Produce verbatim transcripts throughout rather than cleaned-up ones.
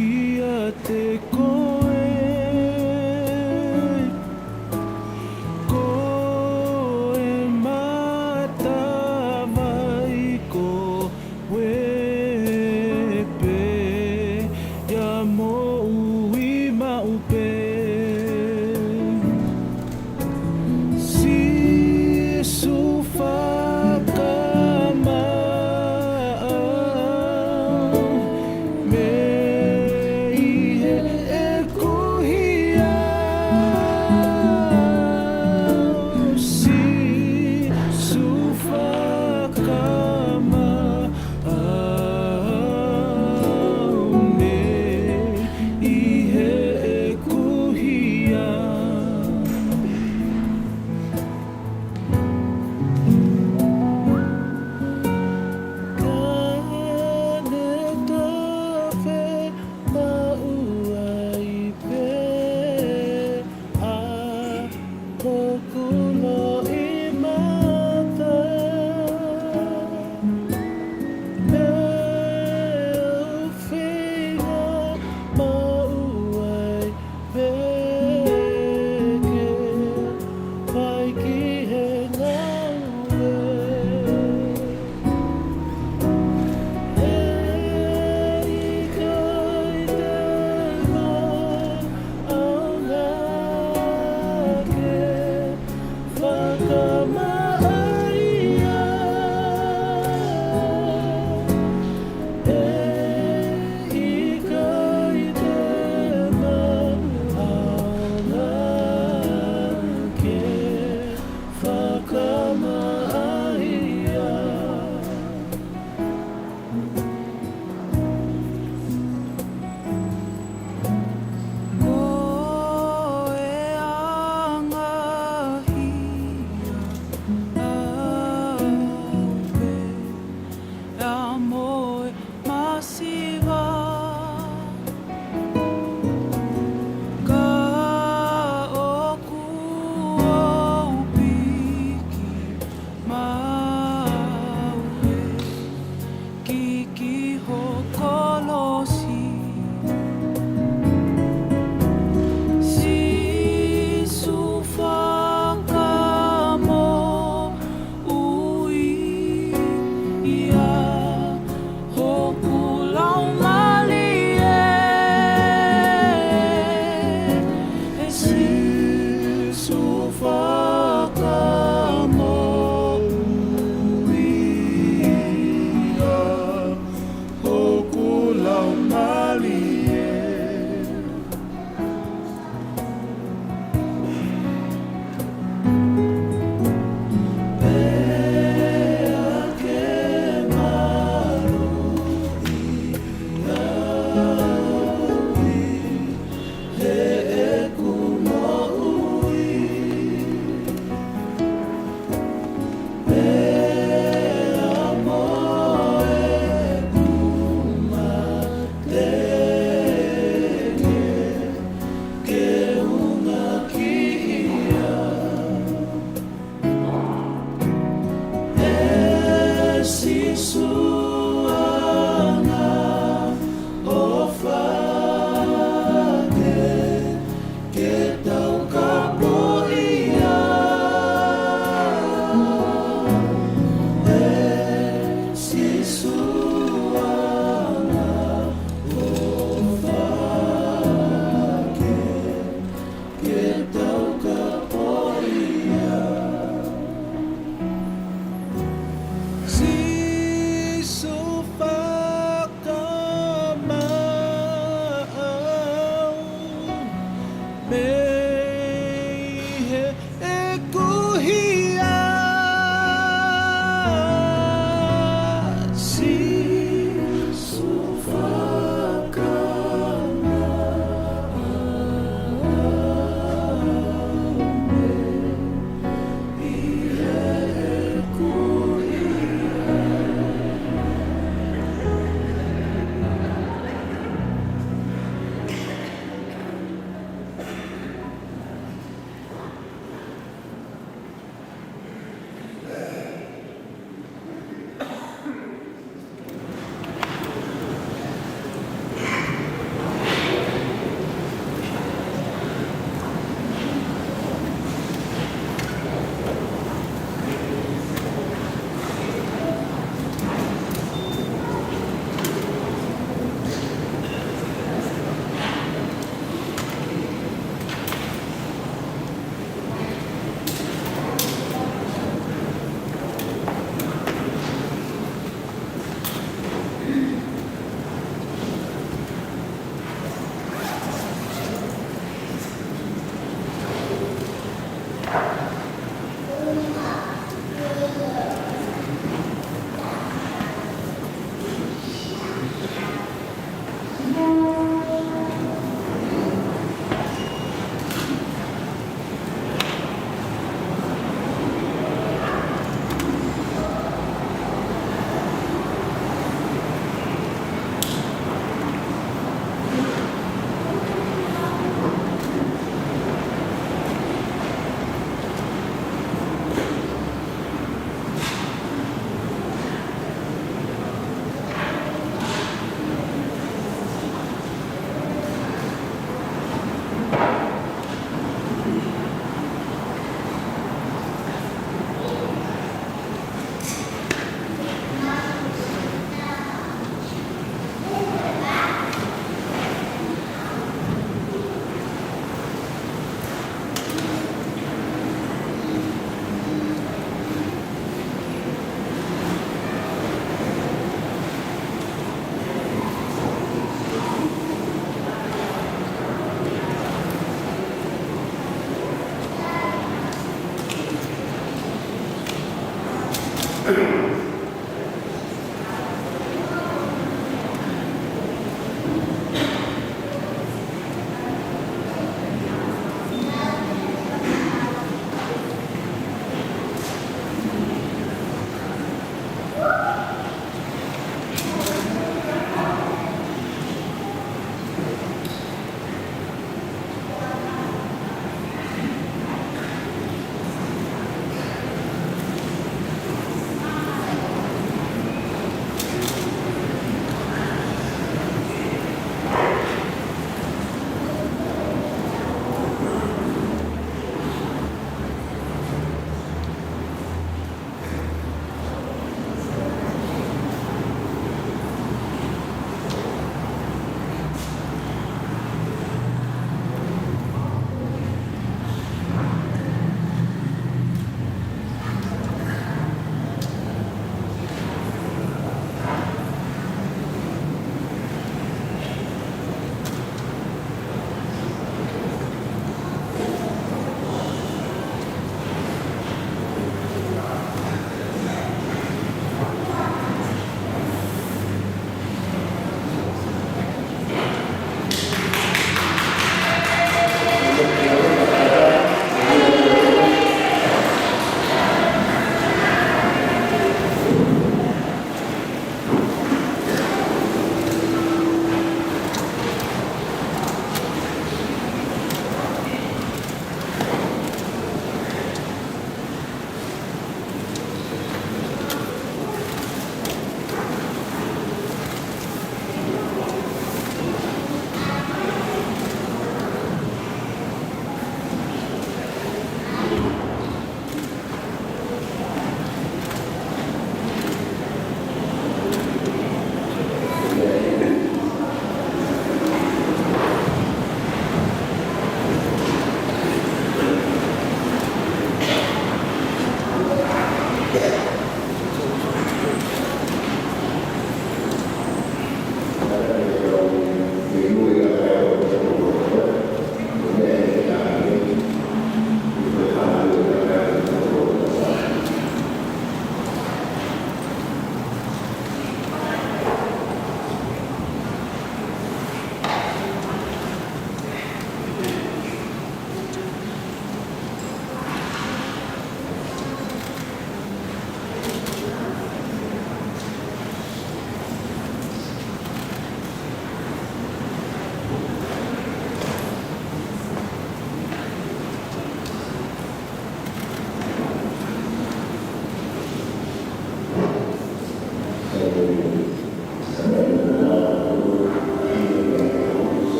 ʻiate koe, ko e matavai ko e pē, ʻa e moʻui maʻu pē. Sīsū fakamaʻa, mei heʻeku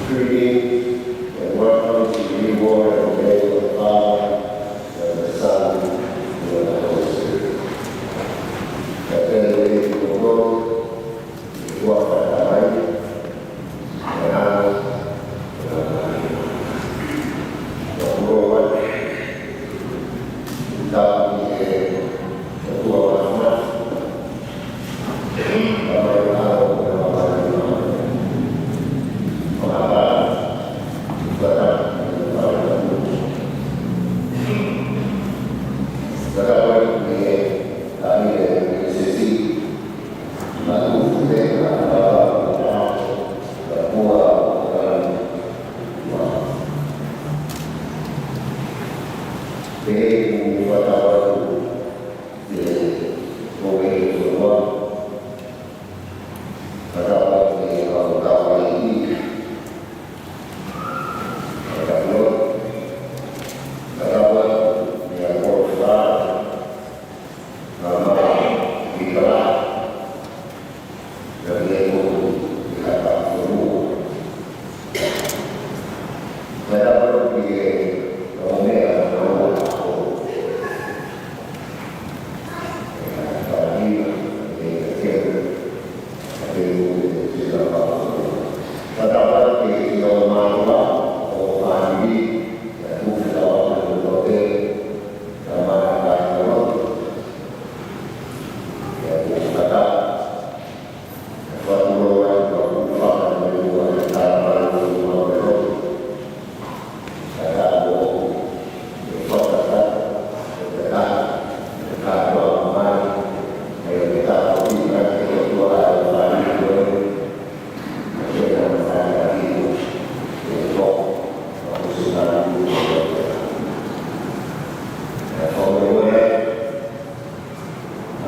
Greetings and welcome to you all in the name of the Father, and the Son, and the Holy Spirit.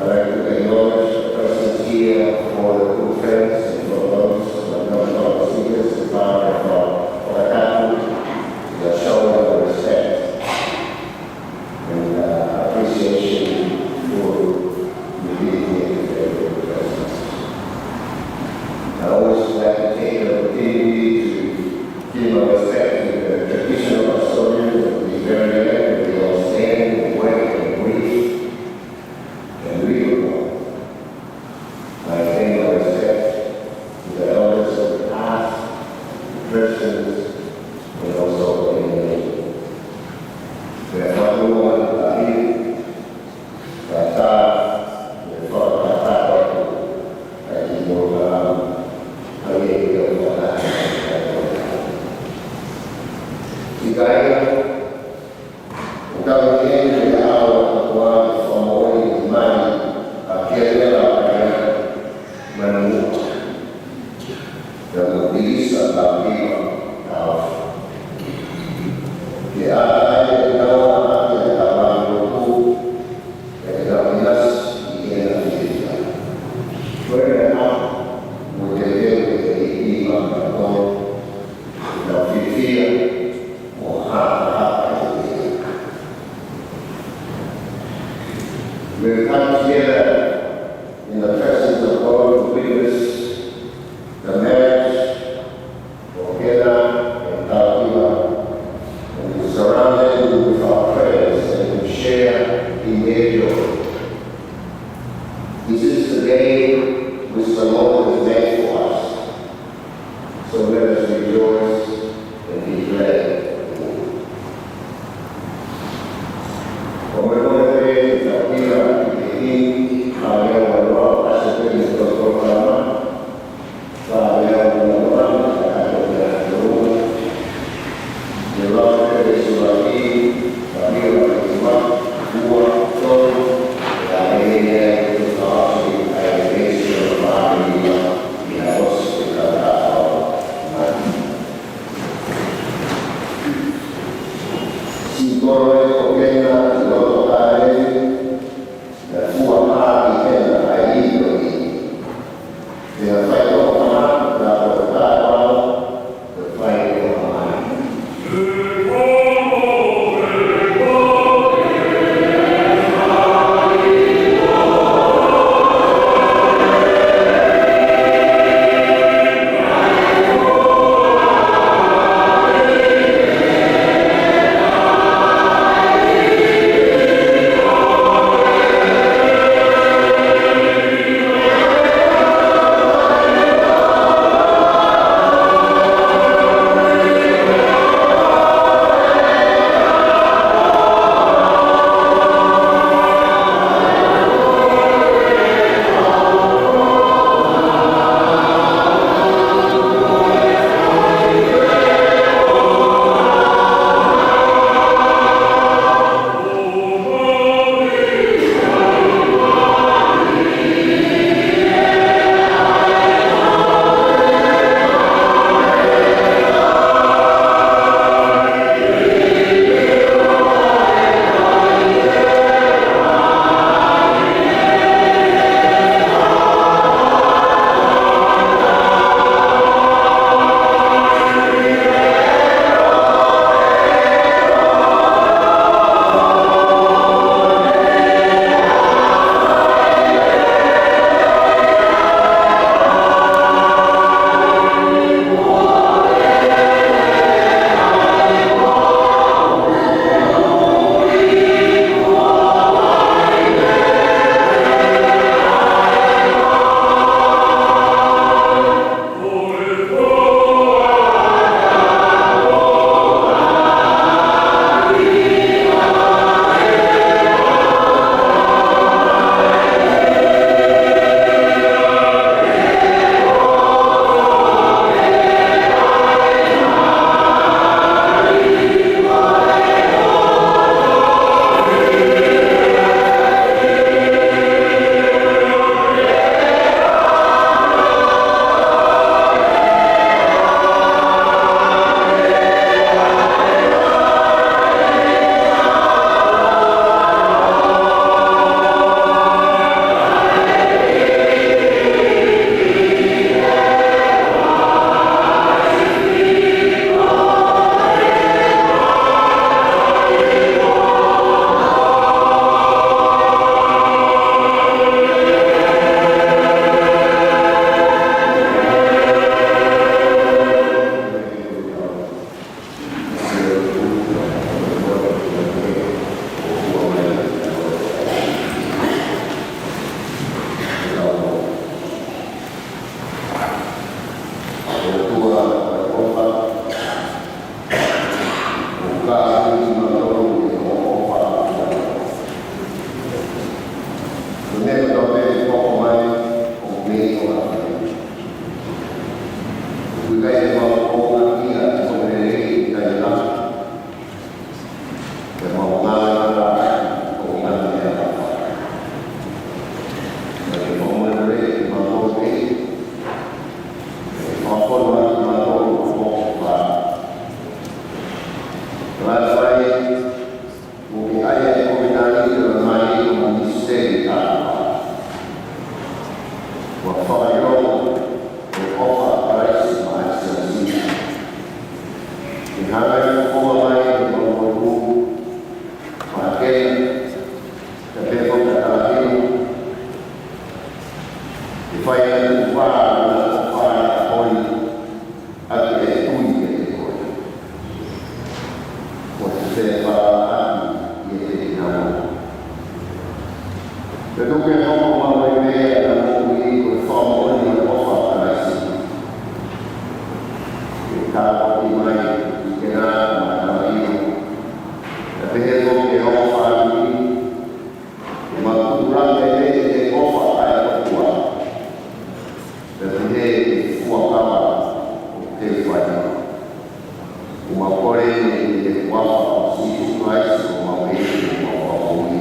I'd like to acknowledge the presence here of all the good friends and for those who are not our speakers and part of our Fakatapu, the show of respect and uh, appreciation for you being here today for your presence. I always like to take the opportunity to give my respect to the traditional custodians of the very land that we all stand and work and breathe and live upon. I pay my respect to the elders of the past, the present, and also the emerging. Pea fakatulou atu ki he, kae ʻatā ke fakataha atu ai ki he polokalama, ʻa ia ʻoku fakataha. Ki he kāinga, ʻoku tau ʻi heni he ʻaho ʻo e ʻOtua ʻi he fakamoʻoni ʻi he mali ʻa Kelela Kaiana Manuʻa, pea mo Pilisa Lakiva Taofi. Ke ʻata ai ʻenau ʻaʻake ʻa e tapa lotu, pea ke tau ʻinasi ʻi heʻena fiefia. Ko e meʻa ʻaho mo e teuteu ʻe he ʻEiki maʻa kitautolu, ke tau fiefia mo haʻahaʻa ʻi he ʻEiki. We've come together in the presence of God to witness the marriage of Kela ʻIkai te mau ʻoange ia ʻi hoʻo lelei ʻikai lahi, pea mau ngāue ʻataʻatā ʻi hoʻo ngaahi meʻa lahi. Pea ke mau molemole kimautolu pē, pea ke fakafofongaʻi kimautolu ʻi hoʻo folofola. Kalasi, ʻoku ʻi ai e kovinānite ʻo e mali ʻo e misiteli kātoa. Kuo fakaʻilonga ʻa e ʻofa ʻa Kalaisi maʻa e siasi. Ke hanga ʻo fakafofongaʻi ʻemau moʻui, maʻa kena, kae pehē foki ʻa e talahino, ke fai ʻa e tuʻu pē ʻa e ʻofa ʻa e ʻOtua, ʻa e tui kiate koe. Kuo te fefalaʻaki ʻiate kinaua. Pea tuku ke hoko mai mei heʻenau moʻui ko e fakamoʻoni ʻo e ʻofa ʻa Kalaisi. Ke tāpuaki mai ʻi he kena maʻa e talahino. Pea pehē foki ki homau fāmili, ke mau tukulake ʻi he ʻofa ʻa e ʻOtua. Pea pehē ki he fuakava ʻoku te fai. ʻOku mau kole ʻi he huafa ʻo Sīsū Kalaisi ko homau ʻEiki mo homau Fakamoʻui.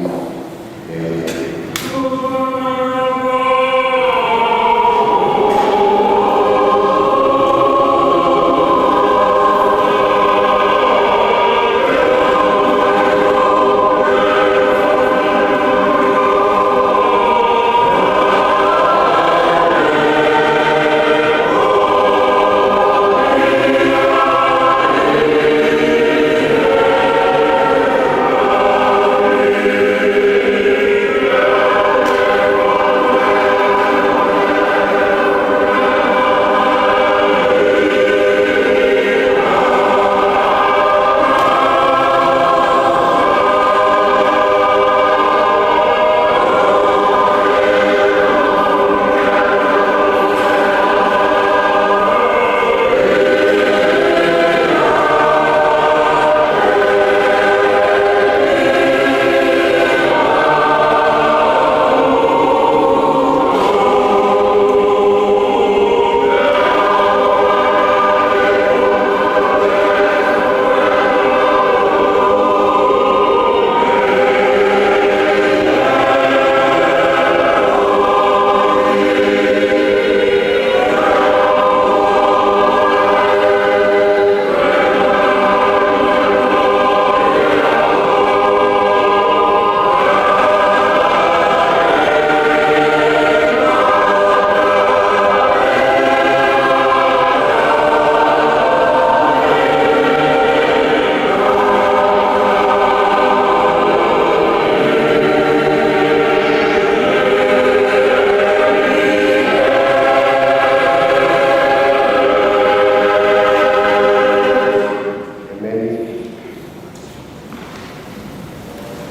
ʻĒmeni. ʻĒmeni.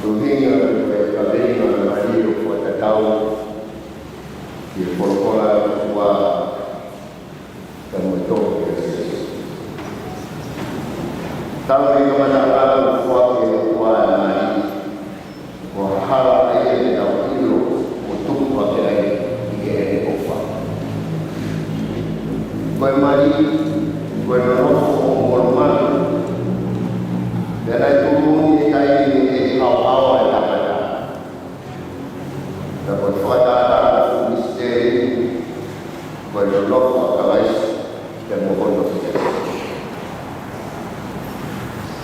Ko e ʻuhinga ko e kaveinga ʻo e mali ʻoku fakatatau ki he folofola ʻa e ʻOtua, pea mo e tohi ʻa Sīsū. Tau ke kamata ʻo foaki ki he ʻOtua ʻa e mali, ko e hala ia ke tau ʻilo mo tupu hake ai ʻi heʻene ʻofa. Ko e mali, ko e nonofo ʻo e molumalu, pea naʻe tuʻutuʻuni ʻi he taimi ʻe haohaoa e tangata. Pea ko e fakatātā ʻo e fuʻu misiteli, ko e nonofo ʻa Kalaisi pea mo hono siasi.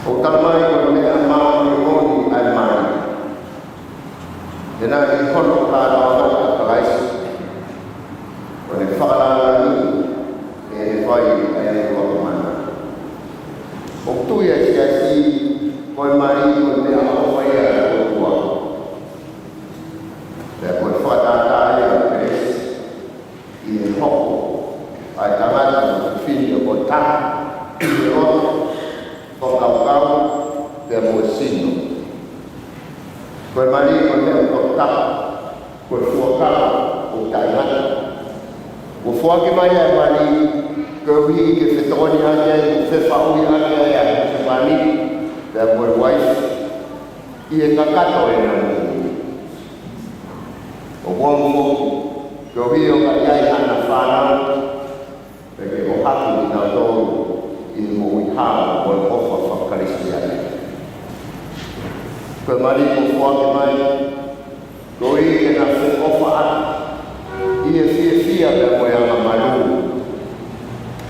ʻOku talamai ko e meʻa māʻoniʻoni ʻa e mali. He naʻe ʻi hono kātoa ʻa Kalaisi, ko ʻene fakalāngilangiʻi ʻene fai ʻa ʻene ʻuluaki mana. ʻOku tui ʻa e siasi ko e mali ko e meʻaʻofa ia ʻa e ʻOtua. Pea ko e fakatātā ia ʻo Kalaisi ʻi he hoko ʻa e tangata mo e fefine ʻo taha ʻi he loto, fakakaukau, pea mo e sino. Ko e mali ko e meʻa ʻoku taha, ko e fuakava ʻoku taʻengata. Kuo foaki mai ʻa e mali koeʻuhi ke fetokoniʻaki ai, mo fefaʻuhiʻaki ai ʻa e husepāniti pea mo e uaifi ʻi he kakato ʻenau moʻui. ʻOku ongo foki, koeʻuhi ʻo ka ʻi ai haʻana fānau, pea ke ʻohake kinautolu ʻa e ʻofa fakakalisitiane. Ko e mali kuo foaki mai, ko ia ke na feʻofaʻaki ʻi he fiefia pea mo e angamalū,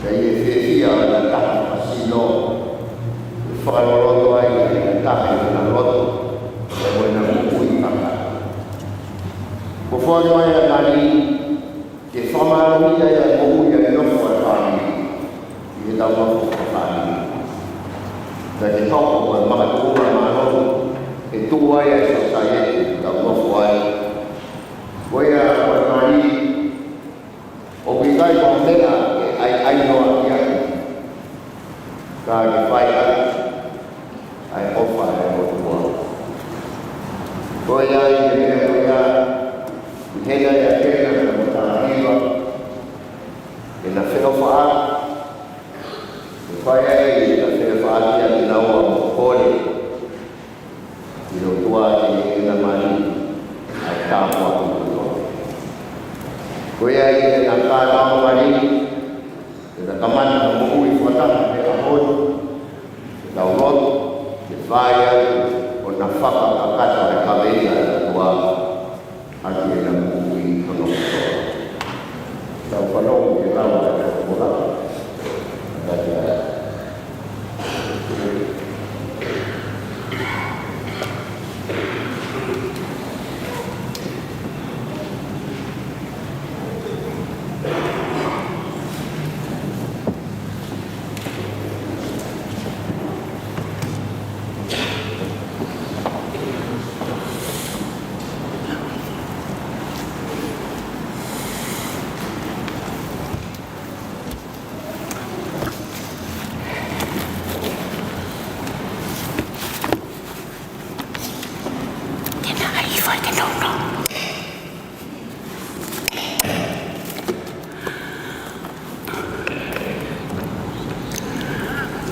pea ʻi he fiefia ʻo ʻena taha fakasino, ke fakaloloto ai ʻa e taha ʻi hona loto pea mo ʻena moʻui kakato. Kuo foaki mai ʻa e mali ke fakamālohia ʻa e moʻui ʻa e nofo ʻa e fāmili, ʻi heʻetau nofo fakafāmili. Pea ke hoko ko e makatuʻunga mālohi ke tuʻu ai ʻa e sōsaieti ʻoku tau nofo ai. Ko ia ko e mali, ʻoku ʻikai ko ha meʻa ke ʻaiʻai noa ʻaki, ka ke fai ʻaki ʻa e ʻofa ʻa e ʻOtua. Ko ia ʻi he meʻa ko ia, ʻi heʻena ʻi ʻAkena pea mo Tanahiva, ʻena feʻofaʻaki, ke fai ai ʻena feʻofaʻaki ʻa kinaua mo Kole, ʻi he ʻOtua ʻi heʻena mali ʻa e tāpuaki kotoa. Ko ia ʻi heʻena kātoanga mali, ke ta kamata moʻui fakataha he ʻaho ni, ke tau lotu ke fai ai ʻo na fakakakato ʻa e kaveinga ʻa e ʻOtua ʻaki ʻena moʻui hono kotoa. Tau fanongo ki he lau ʻa e ʻOtua. Kātaki ā.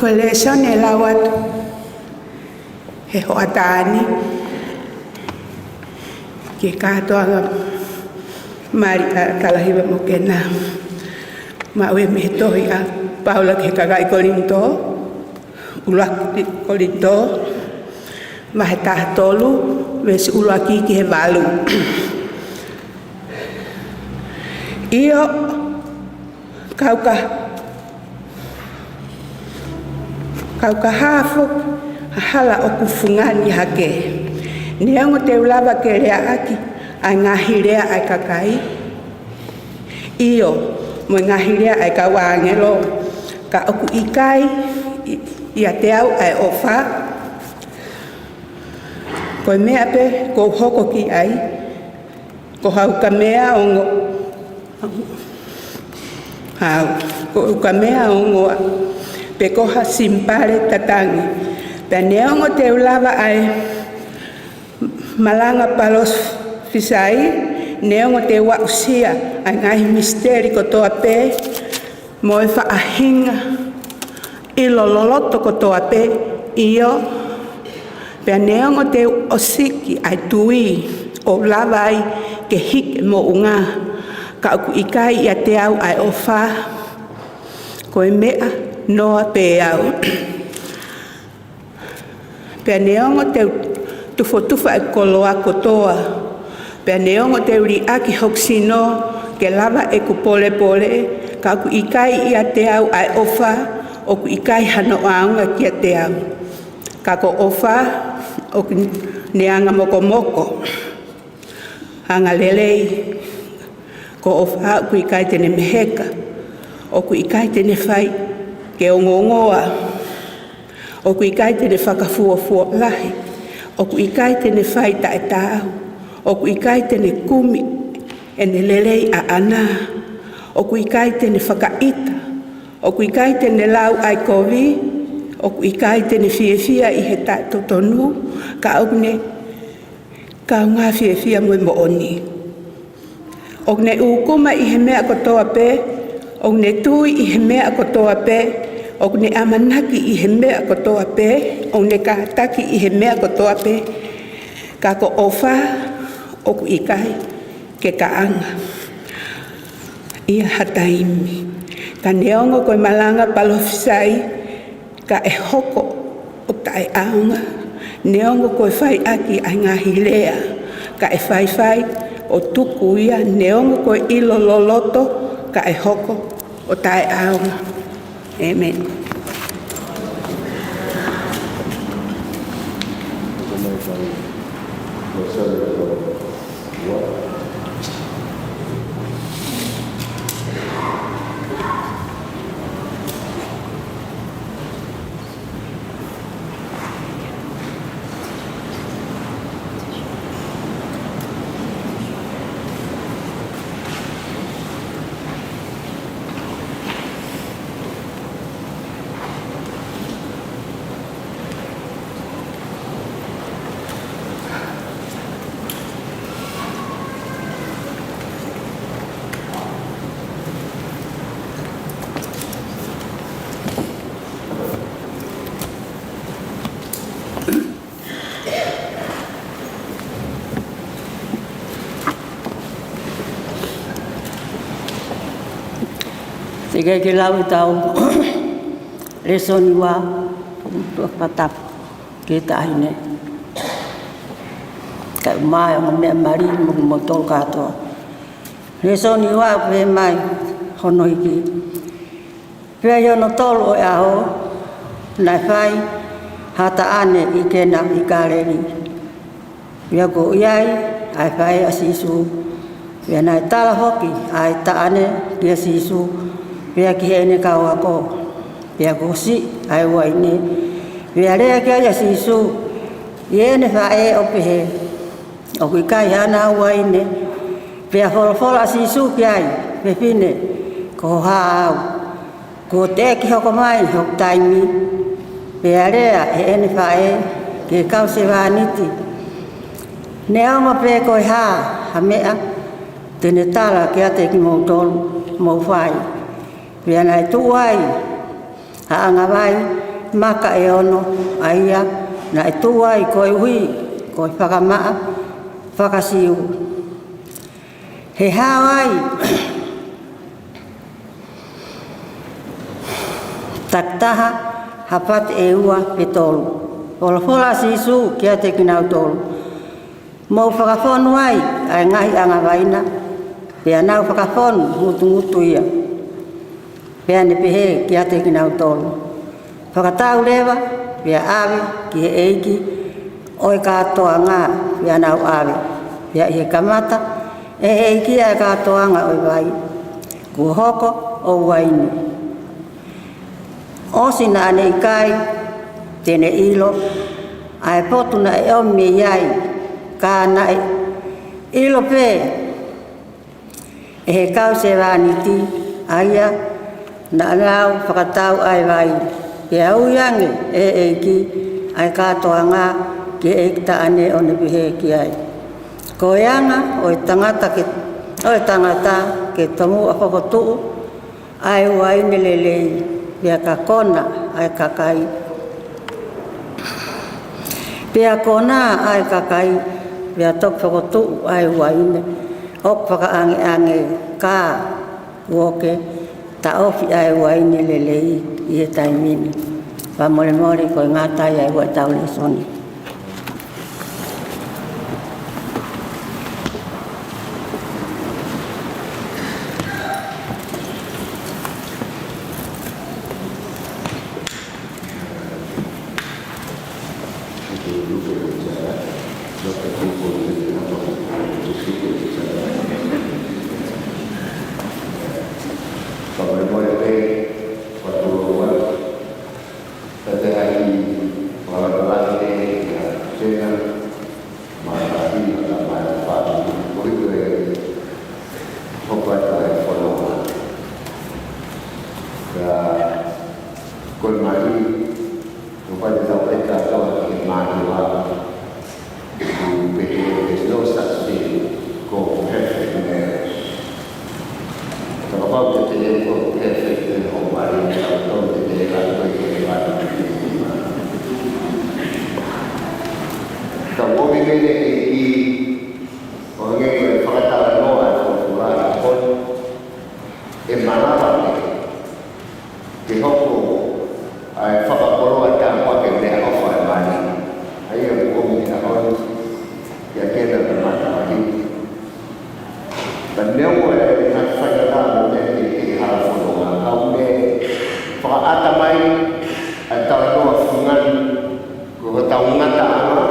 Ko e lēsoni ʻe lau atu he hoʻatā ni ki he kātoanga mali ʻa Tanahiva mo Kena, maʻu ia mei he tohi ʻa Paula ki he kakai Kolinitō, ʻuluaki Kolinitō, vahe taha tolu, veesi ʻuluaki ki he valu. ʻIo, kau ka, kau ka hā foki ha hala ʻoku fungani hake. Neongo te u lava ke lea ʻaki ʻa e ngaahi lea ʻa e kakai, ʻio, mo e ngaahi lea ʻa e kau ʻāngelo, ka ʻoku ʻikai ʻi, ʻiate au ʻa e ʻofa, ko e meʻa pē ʻoku ou hoko ki ai, ko ha ukamea ongo, au, ko e ukamea ongoa, pe ko ha simipale tatangi. Pea neongo te u lava ʻa e malanga palōfisai, neongo te u aʻusia ʻa e ngaahi misiteli kotoa pē, mo e faʻahinga ʻilo loloto kotoa pē, ʻio, pea neongo te u ʻosiki ʻa e tui ʻo lava ai ke hiki moʻunga, ka ʻoku ʻikai ʻiate au ʻa e ʻofa, ko e meʻa noa pē au. Pea neongo te u tufotufa ʻeku koloa kotoa, pea neongo te u liʻaki hoku sino ke lava ʻeku polepole, ka ʻoku ʻikai ʻiate au ʻa e ʻofa, ʻoku ʻikai hano ʻaonga kiate au. Ka ko e ʻofa ʻoku ne anga mokomoko, anga lelei. Ko e ʻofa ʻoku ʻikai te ne meheka, ʻoku ʻikai te ne fai ke ongoongoa, ʻoku ʻikai te ne fakafuofua lahi, ʻoku ʻikai te ne fai taʻetaau, ʻoku ʻikai te ne kumi ʻene lelei ʻaʻana, ʻoku ʻikai te ne fakaʻita, ʻoku ʻikai te ne lau ʻa e kovi, ʻoku ʻikai te ne fiefia ʻi he taʻetotonu, ka ʻoku ne kaungā fiefia mo e moʻoni. ʻOku ne ʻūkuma ʻi he meʻa kotoa pē, ʻoku ne tui ʻi he meʻa kotoa pē, ʻoku ne ʻamanaki ʻi he meʻa kotoa pē, ʻoku ne kātaki ʻi he meʻa kotoa pē, ka ko e ʻofa ʻoku ʻikai ke kaʻanga ʻi ha taimi. Ka neongo ko e malanga palōfisai, kae hoko ʻo taʻeʻaonga, neongo ko e fai ʻaki ʻa e ngaahi lea, kae faifai ʻo tuku ia, neongo ko e ʻilo loloto, kae hoko ʻo taʻeʻaonga. ʻĒmeni. Teʻeki ke lau ʻetau lēsoni ua, tuʻa fakatapu ki he taʻahine. Kae ʻumaʻā e ongo meʻa mali mo kimoutolu kātoa. Lēsoni ua, pehē mai hono hiki. Pea ʻi hono tolu ʻo e ʻaho, naʻe fai ha taʻane ʻi Kena ʻi Kāleli. Pea kuo ʻi ai ʻa e faʻē ʻa Sīsū. Pea naʻe tala foki ʻa e taʻane kia Sīsū, pea ki heʻene kau ako. Pea kuo siʻi ʻa e uaine. Pea lea ki ai ʻa Sīsū ʻi heʻene faʻē ʻo pehē, ʻOku ʻikai haʻana uaine. Pea folofola ʻa Sīsū ki ai, Fefine, ko ho hā au? Kuo teʻeki hoko mai hoku taimi. Pea lea ʻe heʻene faʻē ki he kau sevāniti, Neongo pe ko e hā ha meʻa te ne tala kiate kimoutolu, mou fai. Pea naʻe tuʻu ai ha ʻangavai maka ʻe ono, ʻa ia naʻe tuʻu ai koeʻuhi ko e fakamaʻa faka-Siu. He hao ai takitaha ha pati ʻe ua pe tolu. Folofola ʻa Sīsū kiate kinautolu, Mou fakafonu ai ʻa e ngaahi ʻangavai na. Pea nau fakafonu ngutungutu ia. Pea ne pehē kiate kinautolu, Fakatau leva, pea ʻave ki he ʻeiki ʻo e kātoanga, pea nau ʻave. Pea ʻi he kamata ʻe he ʻeiki ʻa e kātoanga ʻo e vai, kuo hoko ʻo uaine. ʻOsi naʻa ne ʻikai te ne ʻilo ʻa e potu naʻe ʻomi mei ai, ka naʻe ʻilo pē ʻe he kau sevāniti, ʻa ia naʻa nau fakatau ʻa e vai. Pea ui ange ʻe he ʻeiki ʻa e kātoanga ki he ʻeiki taʻane ʻo ne pehē ki ai, Ko e anga ʻo e tangata ke, ʻo e tangata ke tomuʻa fokotuʻu ʻa e uaine lelei, pea ka kona ʻa e kakai. Pea kona ʻa e kakai, pea toki fokotuʻu ʻa e uaine ʻoku fakaʻangeʻange, ka kuo ke taʻofi ʻa e uaine lelei ʻi he taimi ni. Fakamolemole ko e ngata ai ʻa e ua ʻetau lēsoni. Fakamolemole pē, fakatulou atu. Tatahaʻi, fakalakalaka ʻe ia, Sena, Mātaki, Mātaki, Mātaki, ko e hoko atu e fononga. Ka ko e mali, no pate tau e kātoa ki he mali wa, There's no such thing called perfect marriage. Talk about the thing called perfect in the whole body, and I don't think they like to get it right. Ka ʻomi mene ʻi, ʻo hangē ko e fakatalanoa ʻa e folofola ʻi he potu, ʻe malava pē ke hoko ʻa e fakapola Faʻata mai ʻa e talanoa fungani, ko hotau ngataʻanga,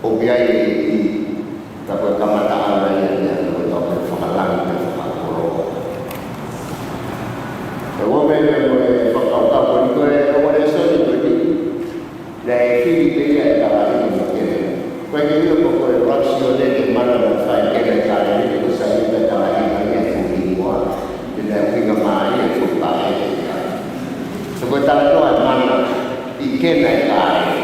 ʻoku ʻi ai ʻa e ʻEiki, ka ko e kamataʻanga ia ia, ko hotau fakalangi mo e fakakoloa. ʻE ua me me mo e fakakaukau ko eni ko e ʻoua lēsoni ko eni. Naʻe fili pē ia ʻe Kalaini mo Kena. Ko e ke ʻilo ko e ʻosi ʻo ne ke mana mo fai Kena ʻi Kalaini, ko e sai pē Kalaini ʻa e fuʻu hingoa, te ne ʻuhinga mai ʻa e fuʻu paʻe ia. So ko e talanoa ʻa e mana ʻi Kena ʻi Kalaini.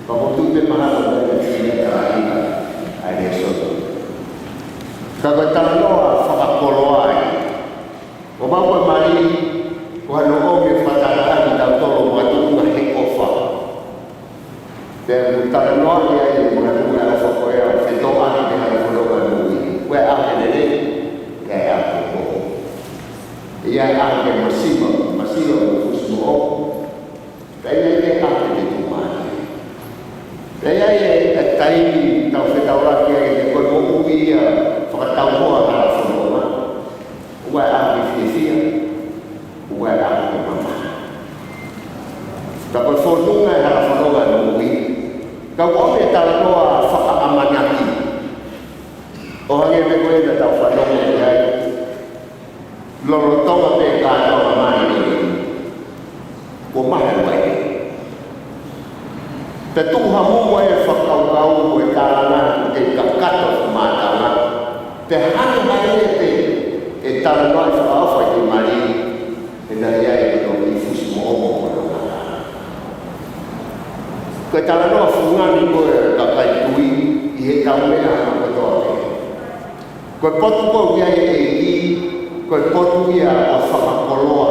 Ka ko e tuʻu pē mahalo ko e fili ʻe Kalaini ʻa e lēsoni. Ka ko e talanoa fakakoloa ia. ʻO mau ko e mali, ko hano ʻomi e fakatātā kitautolu makatuʻunga he ʻofa. Pea ʻoku talanoa ki ai e makatuʻunga ʻofa ko ia ʻo fetōʻaki ki he hala fononga moʻui. Ko e ʻaho ke lelei, ʻe ʻi ai e ʻaho ke kovi. ʻE ʻi ai e ʻaho ke masiva, masiva mo fusi moʻoku. Pea ʻi ai e ʻaho ke tuʻumālie. Pea ʻi ai e, e taimi tau fetaulaki ai, ko e moʻui ia fakatauhoa hala fononga. ʻOku ʻi ai e ʻaho ke fiefia, ʻoku ʻi ai e ʻaho ke mamahi. Ka ko e fōtunga e hala fononga ʻo e moʻui, ka ʻoku ʻomi e talanoa fakaʻamanaki. ʻO hangē pē ko ē naʻa tau fanongo ki ai, lolotonga pē kātoa mai ni, kuo maha e uaine. Pea tuʻu hamumu e fakakaukau ko e tālanga ʻoku kei kakato e mātanga. Pea hangē hangē pē e talanoa ʻi he fakaʻofa ʻi he mali, ʻe naʻe ʻi ai e toki fusi moʻoku ko e longata. Ko e talanoa fungani ko e kakai tui ʻi heʻetau meʻa kotoa pē. Ko e potu ko ē ʻoku ʻi ai e ʻEiki, ko e potu ia ʻo e fakakoloa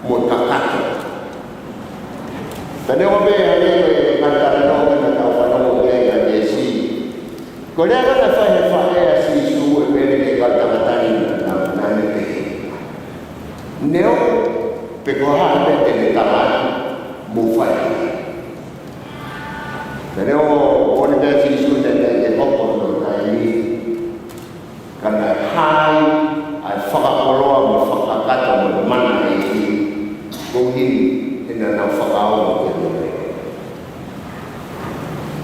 mo e kakato. Pea neongo pē hangē ko e ngaahi talanoa naʻa tau fanongo ki ai ʻanenai. Ko e lea naʻe fai ʻe he faʻē ʻa Sīsū ʻo pehē ki he kau tangata ni naʻa, naʻa, naʻa ne pehē, neongo pe ko e hā pē te ne tala atu, mou fai. Pea neongo ʻoku ne pehē ʻa Sīsū naʻe, naʻe, naʻe hoko hono taimi, ka naʻe hā ai ʻa e fakakoloa mo e fakakakato mo e mana ʻa e ʻEiki, koeʻuhi he naʻa nau fakaongo ki he lea.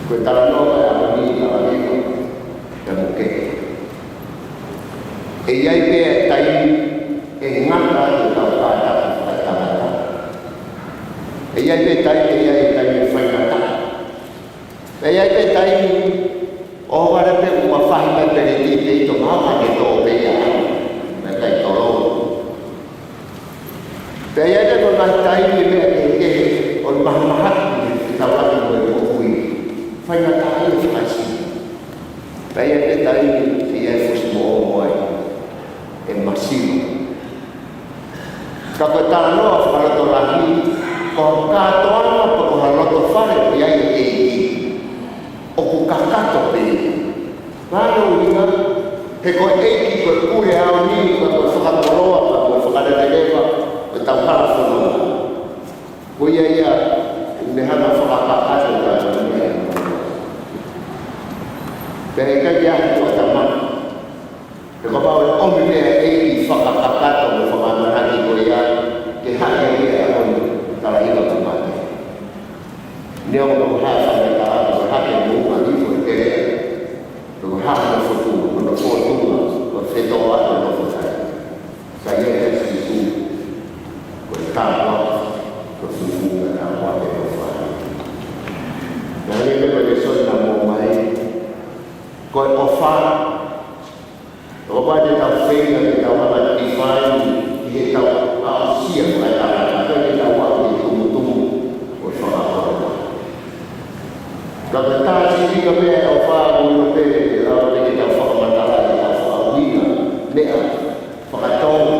Ko e talanoa ko ē ʻa e ʻaho ni, ʻa e ʻaho ni, ʻa e moke. ʻE ʻi ai pē taimi ʻe ngata ai ʻetau kātaki fakaetangata. ʻE ʻi ai pē taimi, ʻe ʻi ai e taimi ʻe faingataʻa. ʻE ʻi ai pē taimi ʻoku vale pē ʻoku mafahi mai pē leti pē ʻi tomaha ke tō pē ia ai. Naʻe ʻikai tolou. Pea ʻi ai pē mo e ngaahi taimi meʻa kehekehe ʻoku mahamahaki ʻi he fetaulaki mo e moʻui. Faingataʻaʻia fakaesino. Pea ʻi ai pē taimi ʻe ʻi ai e fusi moʻoku ai. ʻE masiva. Ka ko e talanoa fakalotolahi, ko e kātoanga pe ko ha loto fale ʻoku ʻi ai e ʻEiki, ʻoku kakato pē. Ko hono ʻuhinga, he ko e ʻEiki ko e pule aoni, ko e fakakoloa, ko e fakaleleleva ʻo ʻetau hala fononga. Ko ia ia, ʻoku ne hanga ʻo fakakakato ʻetau moʻui. Pea ʻikai ke ʻi ai ha tuʻatamata. He kapau ʻe ʻomi pē ʻa e ʻEiki fakakakato mo fakaʻamanaki ko ia, ke haʻi ia ʻa hono talaʻiva ka mate. Neongo pe ko e hā e faingataʻa, pe ko e hā e moʻunga hifo ʻi he teleʻa, pe ko e hā hono fōtunga, hono fōtunga, ko e fetōʻaki hono fōtunga. Ka ʻi ai ʻa Sīsū, ko e tāpuaki, ko e fufū ka tāpuaki ʻo e ʻofa. Naʻa ne meʻa ko e lēsoni naʻa mo mai, ko e ʻofa, ʻoku ʻikai ke tau feinga ke tau hanga ʻo define ʻi heʻetau aʻusia fakaetangata, ka ke tau aʻu ki he tumutumu ʻo e fakakoloa. Ka ko e taha e sīpinga pē ʻo e ʻofa, ʻoku ʻilo pē, ʻe lava pē ke tau fakamatala ʻi heʻetau fakaʻuhinga meʻa fakatonga,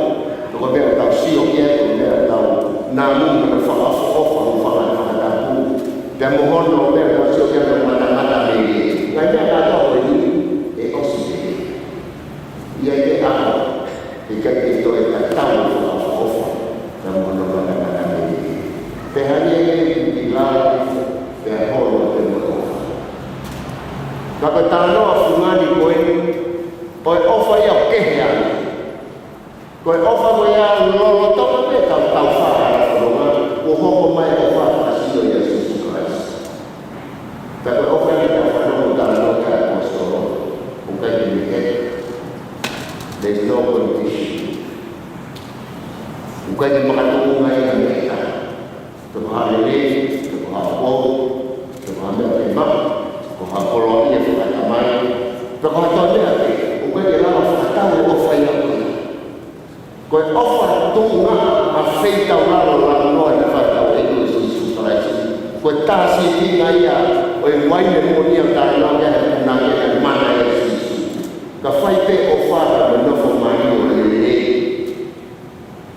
ko e meʻa ʻoku tau sio ki ai, ko e meʻa ʻoku tau namu mo fakaʻofoʻofa mo fakatapu. Pea mo hono meʻa ʻoku tau sio ki ai ʻoku matamata mei ai. Ngaahi meʻa kātoa ko eni, ʻe ʻosi pē. ʻI ai e ʻaho, ʻe ʻikai ke toe tatau e fakaʻofoʻofa, pea mo hono matamata mei ai. Pea hangē ia ʻoku ʻi lalo, pea holo pē mo e ʻofa. Ka ko e talanoa fungani ko eni, ko e ʻofa ia ʻoku kehe ange. Ko e ʻofa ko ia lolotonga tau fakaʻaonga, kuo hoko mai ʻa e ʻofa fakasino ʻia Sīsū Kalaisi. Pea ko e ʻofa ia naʻe fanongo ki ai ʻa e ʻaposetolo, ʻoku ʻikai ke miheke. There's no condition. ʻOku ʻikai ke makatuʻunga ia ha meʻa. Pe ko ha lelei, pe ko ha ʻoʻou, pe ko ha meʻa ke maʻu, ko ha koloa ia fakatamai, pe ko ha toe meʻa pē, ʻoku ʻikai ke lava fakatau e ʻofa ia ko ia. Ko e ʻofa tuʻunga ʻa e feitaulalo lāngilangi ʻo e fakatātā ʻo Sīsū Kalaisi. Ko e tā sīpinga ia ʻo e uaine moʻoni ʻoku talanoa ki ai e punake ʻa e mana ʻia Sīsū. Ka fai pē ʻofa ka mo e nofo mali ʻo e lelei.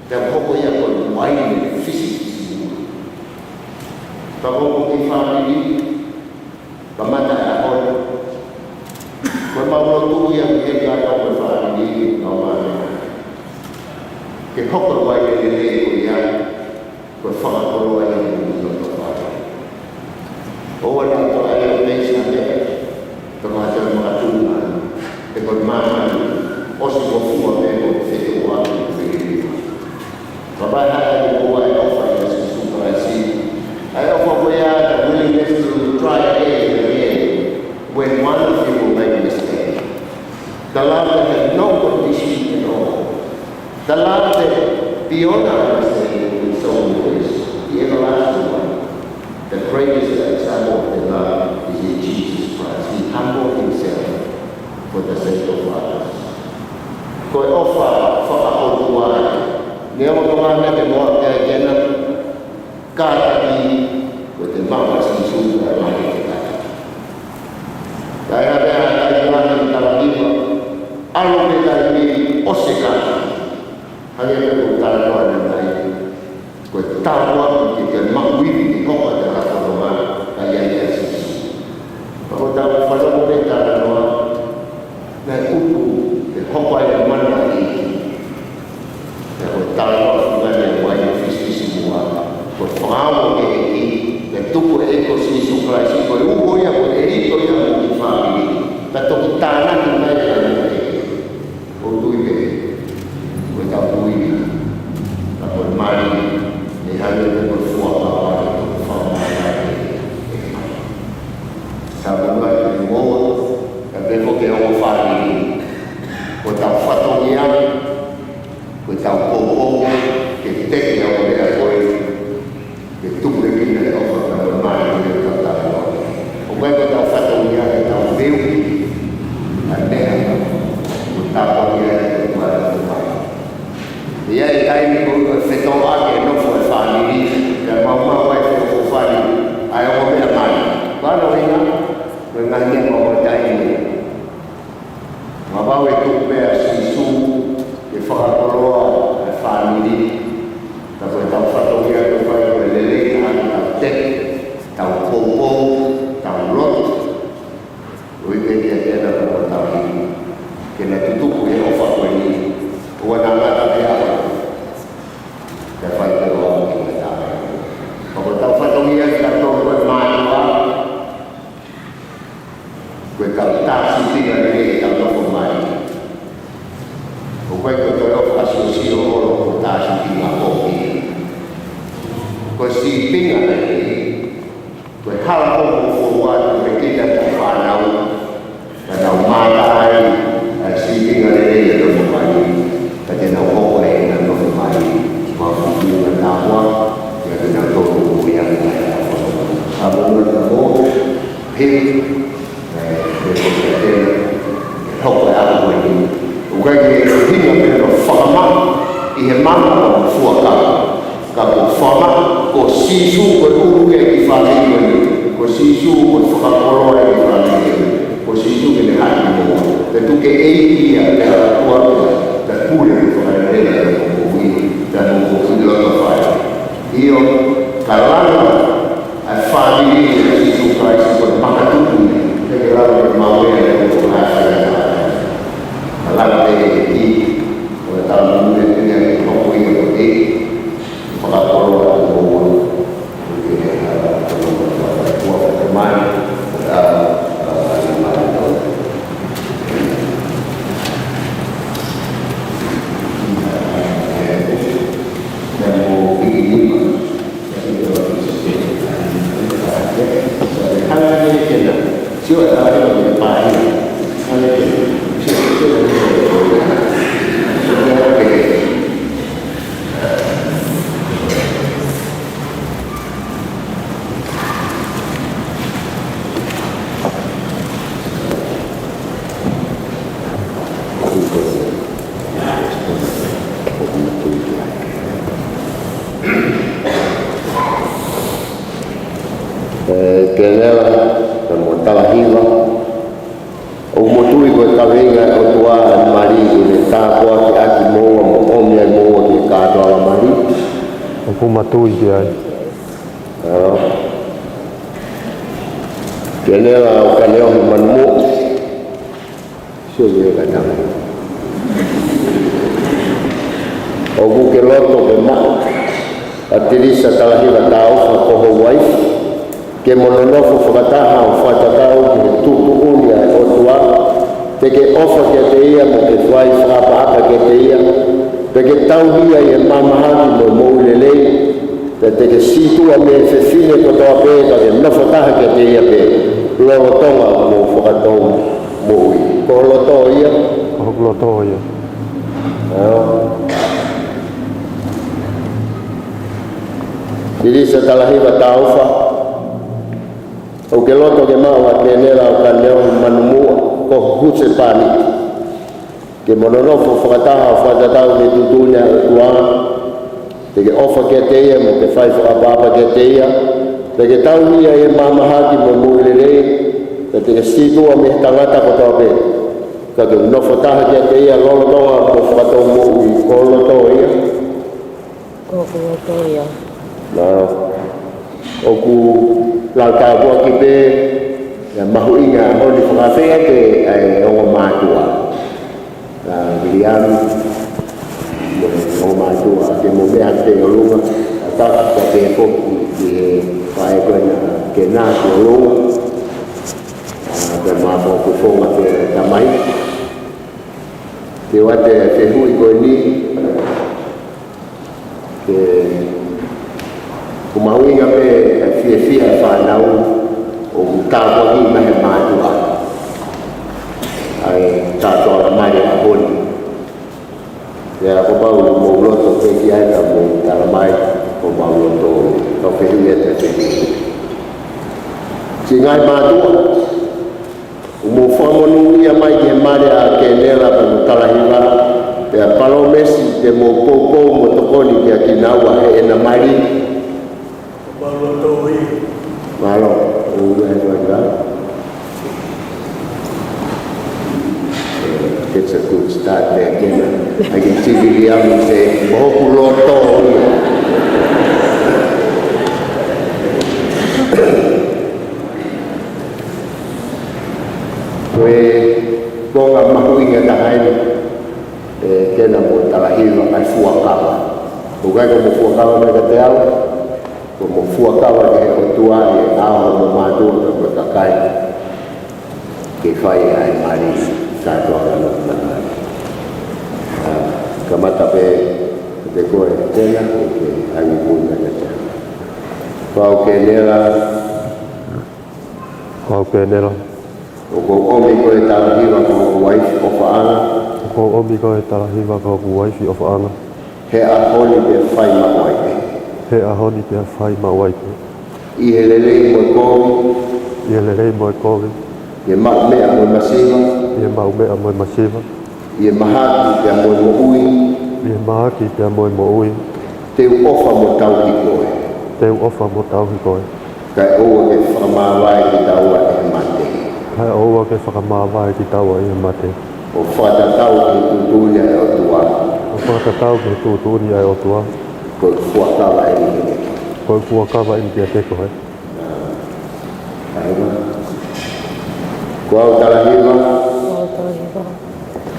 Pea hoko ia ko e uaine fisifisimuʻa. Ka ko e kiʻi fāmili, kamata e ʻaho ni. Ko ʻemau lotu ia ki he kātoa ko e fāmili, kau mātuʻa. Ke hoko e uaine lelei ko ia, ko e fakakoloa ia ʻo e loto fāmili. ʻOua naʻa toe ʻai ʻo peisi ʻa e meʻa, pea ko ha toe makatuʻunga, pe ko e māmani, ʻosi ko e fua pē ko e fetuʻu ʻaki ko e lelei. Ka ʻi ai ha taimi ʻoku ʻi ai e ʻofa ʻia Sīsū Kalaisi. ʻA e ʻofa ko ia, the willingness to try again and again when one of you will make a mistake. The love that has no condition at all. The love that beyond our understanding is so glorious, the everlasting one. The greatest example of the love is in Jesus Christ. He humbled himself for the sake of others. Ko e ʻofa fakaʻotua ia. Neongo ko e meʻa te moa ke kena, kātaki, ko e te maʻu ʻa Sīsū ko e mahi ke kātaki. Ka ʻi ai pē ha taimi ʻoku talakiwa, ʻalu pē taimi ʻosi kātaki. Hangē pē ko e talanoa ʻanenai. Ko e tāpuaki ke ke maʻu ivi ke hoko atu ʻa e fononga, ka ʻi ai ʻa Sīsū. Ka ko ʻetau fanongo pē talanoa, naʻe utu ke hoko ai e mana ʻa e ʻEiki. Pea ko e talanoa fungani ʻa e uaine fisifisimuʻa, ko e fakaongo ki he ʻEiki, ke tuku e ʻEiki ko Sīsū Kalaisi, ko e uho ia, ko e ʻelito ia ʻo e fāmili, ka toki tānaki mai ʻa e ʻEiki. ʻOku ou tui pē, ko ʻetau tui, ka ko e mali, ʻe hangē pē ko e fuakava, ko e fakamālō ʻa e mali. Sa mamae ke moa, ka pē ko ke ongo fāmili, ko ʻetau fatongia, ko ʻetau poupou, ke teke ʻa e meʻa ko ē, ke tuku e kina e ʻofa ka mo e mali ʻi heʻetau talanoa. ʻOku ʻikai ko ʻetau fatongia ke tau veuki ʻa e meʻa, ko e tāpuaki ia ke tau mali. ʻI ai e taimi ko ē ʻoku fetōʻaki e nofo ʻa e fāmili, pea maumau ai e feʻofoʻofani ʻa e ongo meʻa mali. Ko hono ʻuhinga, ko e ngaahi meʻa maumau taimi. Mavahe e tuku pē ʻa Sīsū ke fakakoloa e fāmili. Ka ko ʻetau fatongia ke fai ko e lelei ʻa ʻetau teke, tau poupou, tau lotu. ʻOi pē kia te na ko tau ni. Ke na tutuku e ʻofa ko eni. ʻOua naʻa ngata pē ʻa ʻofa. Ke fai pē ʻo ʻofa ki he tama. Ka ko ʻetau fatongia kitautolu ko e mātuʻa. Ko ʻetau tā sīpinga lelei ʻetau nofo mai. ʻOku ʻikai ko e toe ʻofa siosio holo ko e tā sīpinga kovi. Ko e sīpinga lelei. Ko e hala ʻoku fou atu ke kita ʻetau fānau. Ka nau mātā ai ʻa e sīpinga lelei ʻetau nofo mai. Ka te nau hoko ai ʻenau nofo mai. Ko e fuʻu ngataʻanga. Ia ke nau tō ko ia ko ia. Ka mo ia ka mo. He, ʻe, ʻe ko ia te, ʻe hoko e ʻaho ko eni. ʻOku ʻikai ke ʻuhinga pē ʻo fakamaʻa ʻi he mana ʻo e fuakava. Ka ko e fakamaʻa, ko Sīsū ko e ʻulu ia ki he fāmili ko eni. Ko Sīsū ko e fakakoloa ia ki he fāmili ko eni. Ko Sīsū ke ne haʻi mo. Te tuku ke ʻEiki ia, te hala kuo, te pule ke fakalelei ia, ko ui, te mo ko ui loto fai. ʻIo, ka langa ʻa e fāmili ʻia Sīsū Kalaisi ko e makatuʻunga, ke ke lava ke maʻu e ʻofa ʻa e fāmili. Ka langa e ʻEiki, ko e tau nune pia ke hoko ia ko e fakakoloa ʻo e moua. Ke ne hala ʻo e moua, fakamai, ko e ʻaho, ʻaho, ʻaho, ʻaho. Kenela, pea mo Talahiva. ʻOku mou tui ko e kaveinga ʻo e ʻOtua ʻa e mali ʻoku ne tāpuakiʻaki moua mo ʻomi ai moua ki he kātoa ʻo e mali? ʻOku ma tui ki ai. ʻIo. Kenela ʻo Kaneohe Manumuʻa. Sio ki he kakai. ʻOku ke loto ke maʻu ʻa Tilisa Talahiva Taufa ko ho uaifi, ke mo nonofo fakataha ʻo fakatatau ki he tuʻutuʻuni ʻa e ʻOtua, te ke ʻofa kiate ia mo ke fai fakaʻapaʻapa kiate ia, pea ke tauhi ia ʻi he mahamahaki mo e moʻui lelei, pea te ke sītuʻa mei he fefine kotoa pē, ka ke nofo taha kiate ia pē, lolotonga hoʻomou fakatou moʻui. Ko ho loto ia? Ko hoku loto ia. ʻIo. Tilisa Talahiva Taufa, ʻoku ke loto ke maʻu ʻa Kenela ʻo Kaneohe Manumuʻa ko ho husepāniti, ke mo nonofo fakataha ʻo fakatatau ki he tuʻutuʻuni ʻa e ʻOtua, te ke ʻofa kiate ia mo ke fai fakaʻapaʻapa kiate ia, pea ke tauhi ia ʻi he mahamahaki mo e moʻui lelei, pea te ke sītuʻa mei he tangata kotoa pē, ka ke nofo taha kiate ia lolotonga hoʻomou fakatou moʻui. Ko ho loto ia? Ko hoku loto ia. Mālō. ʻOku lau tāpuaki pē, ʻa e mahuʻinga ʻo e ʻaho ni. Fakaafeʻi atu ʻa e ongo mātuʻa, ʻa Viliami, mo e ongo mātuʻa, ke mou meʻa atu pē ʻi ʻolunga, ʻa Tafi, pea pehē foki ki he faʻē ko ena, ke nā ki ʻolunga, ʻa, pea mo e kau fofonga pē ʻa e tamai. Ke ʻoatu e fehuʻi ko eni, ke, ʻoku mahuʻinga pē ʻa e fiefia ʻa e fānau ʻoku tāpuakiʻi mai ʻe he mātuʻa ʻa e kātoanga mali ʻo e ʻaho ni. Pea kapau ʻoku mou loto pē ki ai, ka mou tala mai ʻoku mou loto, ka fehuʻi atu e fehuʻi. Siʻi ngaahi mātuʻa, ʻoku mou fakamonūʻia mai ki he mali ʻa Kenela pea mo Talahiva, pea palōmesi te mou poupou mo tokoni kiate kinaua heʻena mali? Mālō. Ua e ua. It's a good start there, Kena. I can see Viliami say, "Mo hoku loto." Ko e konga mahuʻinga taha eni, ē, Kena mo Talahiva, ʻa e fuakava. ʻOku ʻikai ko hoʻomou fuakava mai kiate au, ko hoʻomou fuakava ki he ʻOtua ʻi he ʻao hoʻomou mātuʻa pea mo e kakai ke fai ʻa e mali kātoanga ʻo e mali. ʻA, kamata pē kiate koe, Kena, ʻo ke ʻai mai kiate au. Ko au Kenela. Ko au Kenela. ʻOku ou ʻomi koe Talahiva ko hoku uaifi ʻofaʻanga. ʻOku ou ʻomi koe Talahiva ko hoku uaifi ʻofaʻanga. He ʻaho ni pea fai maʻu ai pē. He ʻaho ni pea fai maʻu ai pē. ʻI he lelei mo e kovi. ʻI he lelei mo e kovi. ʻI he maʻu meʻa mo e masiva. ʻI he maʻu meʻa mo e masiva. ʻI he mahaki pea mo e moʻui. ʻI he mahaki pea mo e moʻui. Te u ʻofa mo tauhi koe. Te u ʻofa mo tauhi koe. Kae ʻoua ke fakamāvae kitaua ʻe he mate. Kae ʻoua ke fakamāvae kitaua ʻe he mate. ʻO fakatatau ki he tuʻutuʻuni ʻa e ʻOtua. ʻO fakatatau ki he tuʻutuʻuni ʻa e ʻOtua. Ko e fuakava eni kiate koe. Ko e fuakava eni kiate koe. Talahiva. Ko au Talahiva. Ko au Talahiva.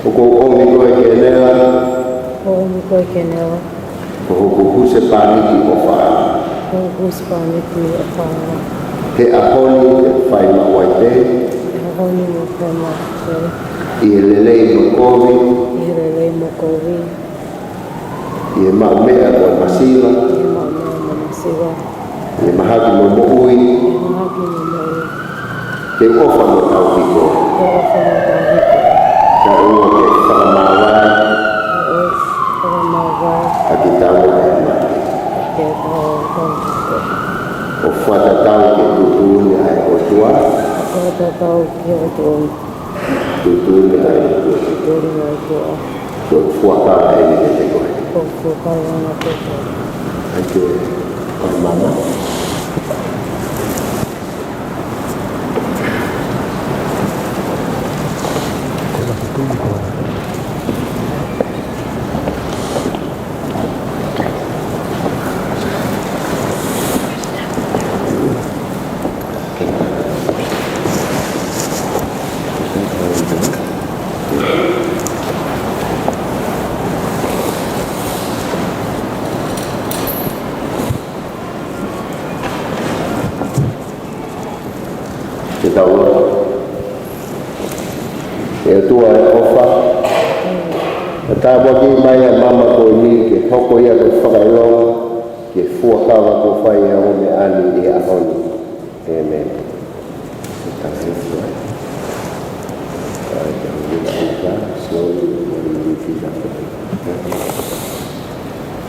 ʻOku ou ʻomi koe Kenela. ʻOku ou ʻomi koe Kenela. Ko hoku husepāniti ʻofaʻanga. Ko hoku husepāniti ʻofaʻanga. He ʻaho ni pea fai maʻu ai pē. He ʻaho ni pea fai maʻu ai pē. ʻI he lelei mo e kovi. ʻI he lelei mo e kovi. ʻI he maʻu meʻa mo e masiva. ʻI he maʻu meʻa mo e masiva. ʻI he mahaki mo e moʻui. ʻI he mahaki mo e moʻui. Te u ʻofa mo tauhi koe. Te u ʻofa mo tauhi koe. Kae ʻoua ke fakamāvae. Kae ʻoua ke fakamāvae. ʻA kitaua ʻe he mate. ʻA kitaua ʻe he mate. ʻO fakatatau ki he tuʻutuʻuni ʻa e ʻOtua. ʻO fakatatau ki he tuʻutuʻuni. Tuʻutuʻuni ʻa e ʻOtua. Tuʻutuʻuni ʻa e ʻOtua. Ko e fuakava eni kiate koe. Ko e fuakava eni kiate koe. ʻAi ke ʻai māmā. Ke tau lotu. ʻE ʻOtua ʻofa, ʻe tāpuakiʻi mai ʻa e maama ko eni ke hoko ia ko e fakaʻilonga ki he fuakava kuo fai ʻe he ongo meʻa ni ʻi he ʻaho ni. ʻĒmeni.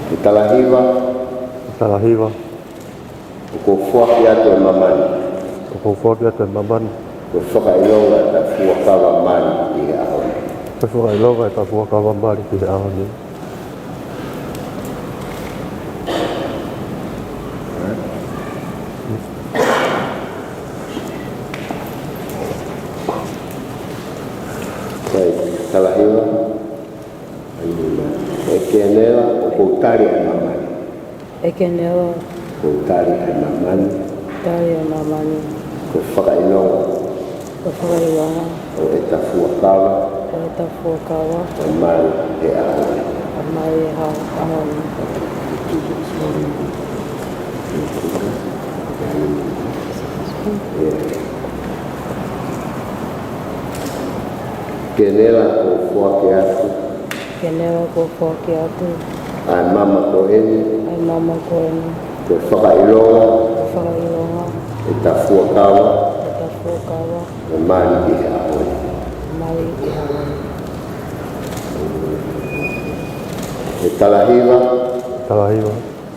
Ke talahiva. Talahiva. ʻOku ou foaki atu e maama ni. ʻOku ou foaki atu e maama ni. Ko e fakaʻilonga ʻeta fuakava mali ʻi he ʻaho ni. Ko e fakaʻilonga ʻeta fuakava mali ʻi he ʻaho ni. Ko e talahiva. ʻE Kenela, ʻoku ou tali ʻa e maama ni. ʻE Kenela. ʻOku ou tali ʻa e maama ni. Tali ʻa e maama ni. Ko e fakaʻilonga. Ko e fakaʻilonga. ʻO ʻeta fuakava. ʻO ʻeta fuakava. ʻO mali he ʻaho ni. ʻO mali he ʻaho ni. Kenela, ʻoku ou foaki atu. Kenela, ʻoku ou foaki atu. ʻA e maama ko eni. ʻA e maama ko eni. Ko e fakaʻilonga. Ko e fakaʻilonga. ʻEta fuakava. ʻEta fuakava. ʻO mali ʻi he ʻaho ni. Mali ʻi he ʻaho ni. ʻE talahiva. Talahiva.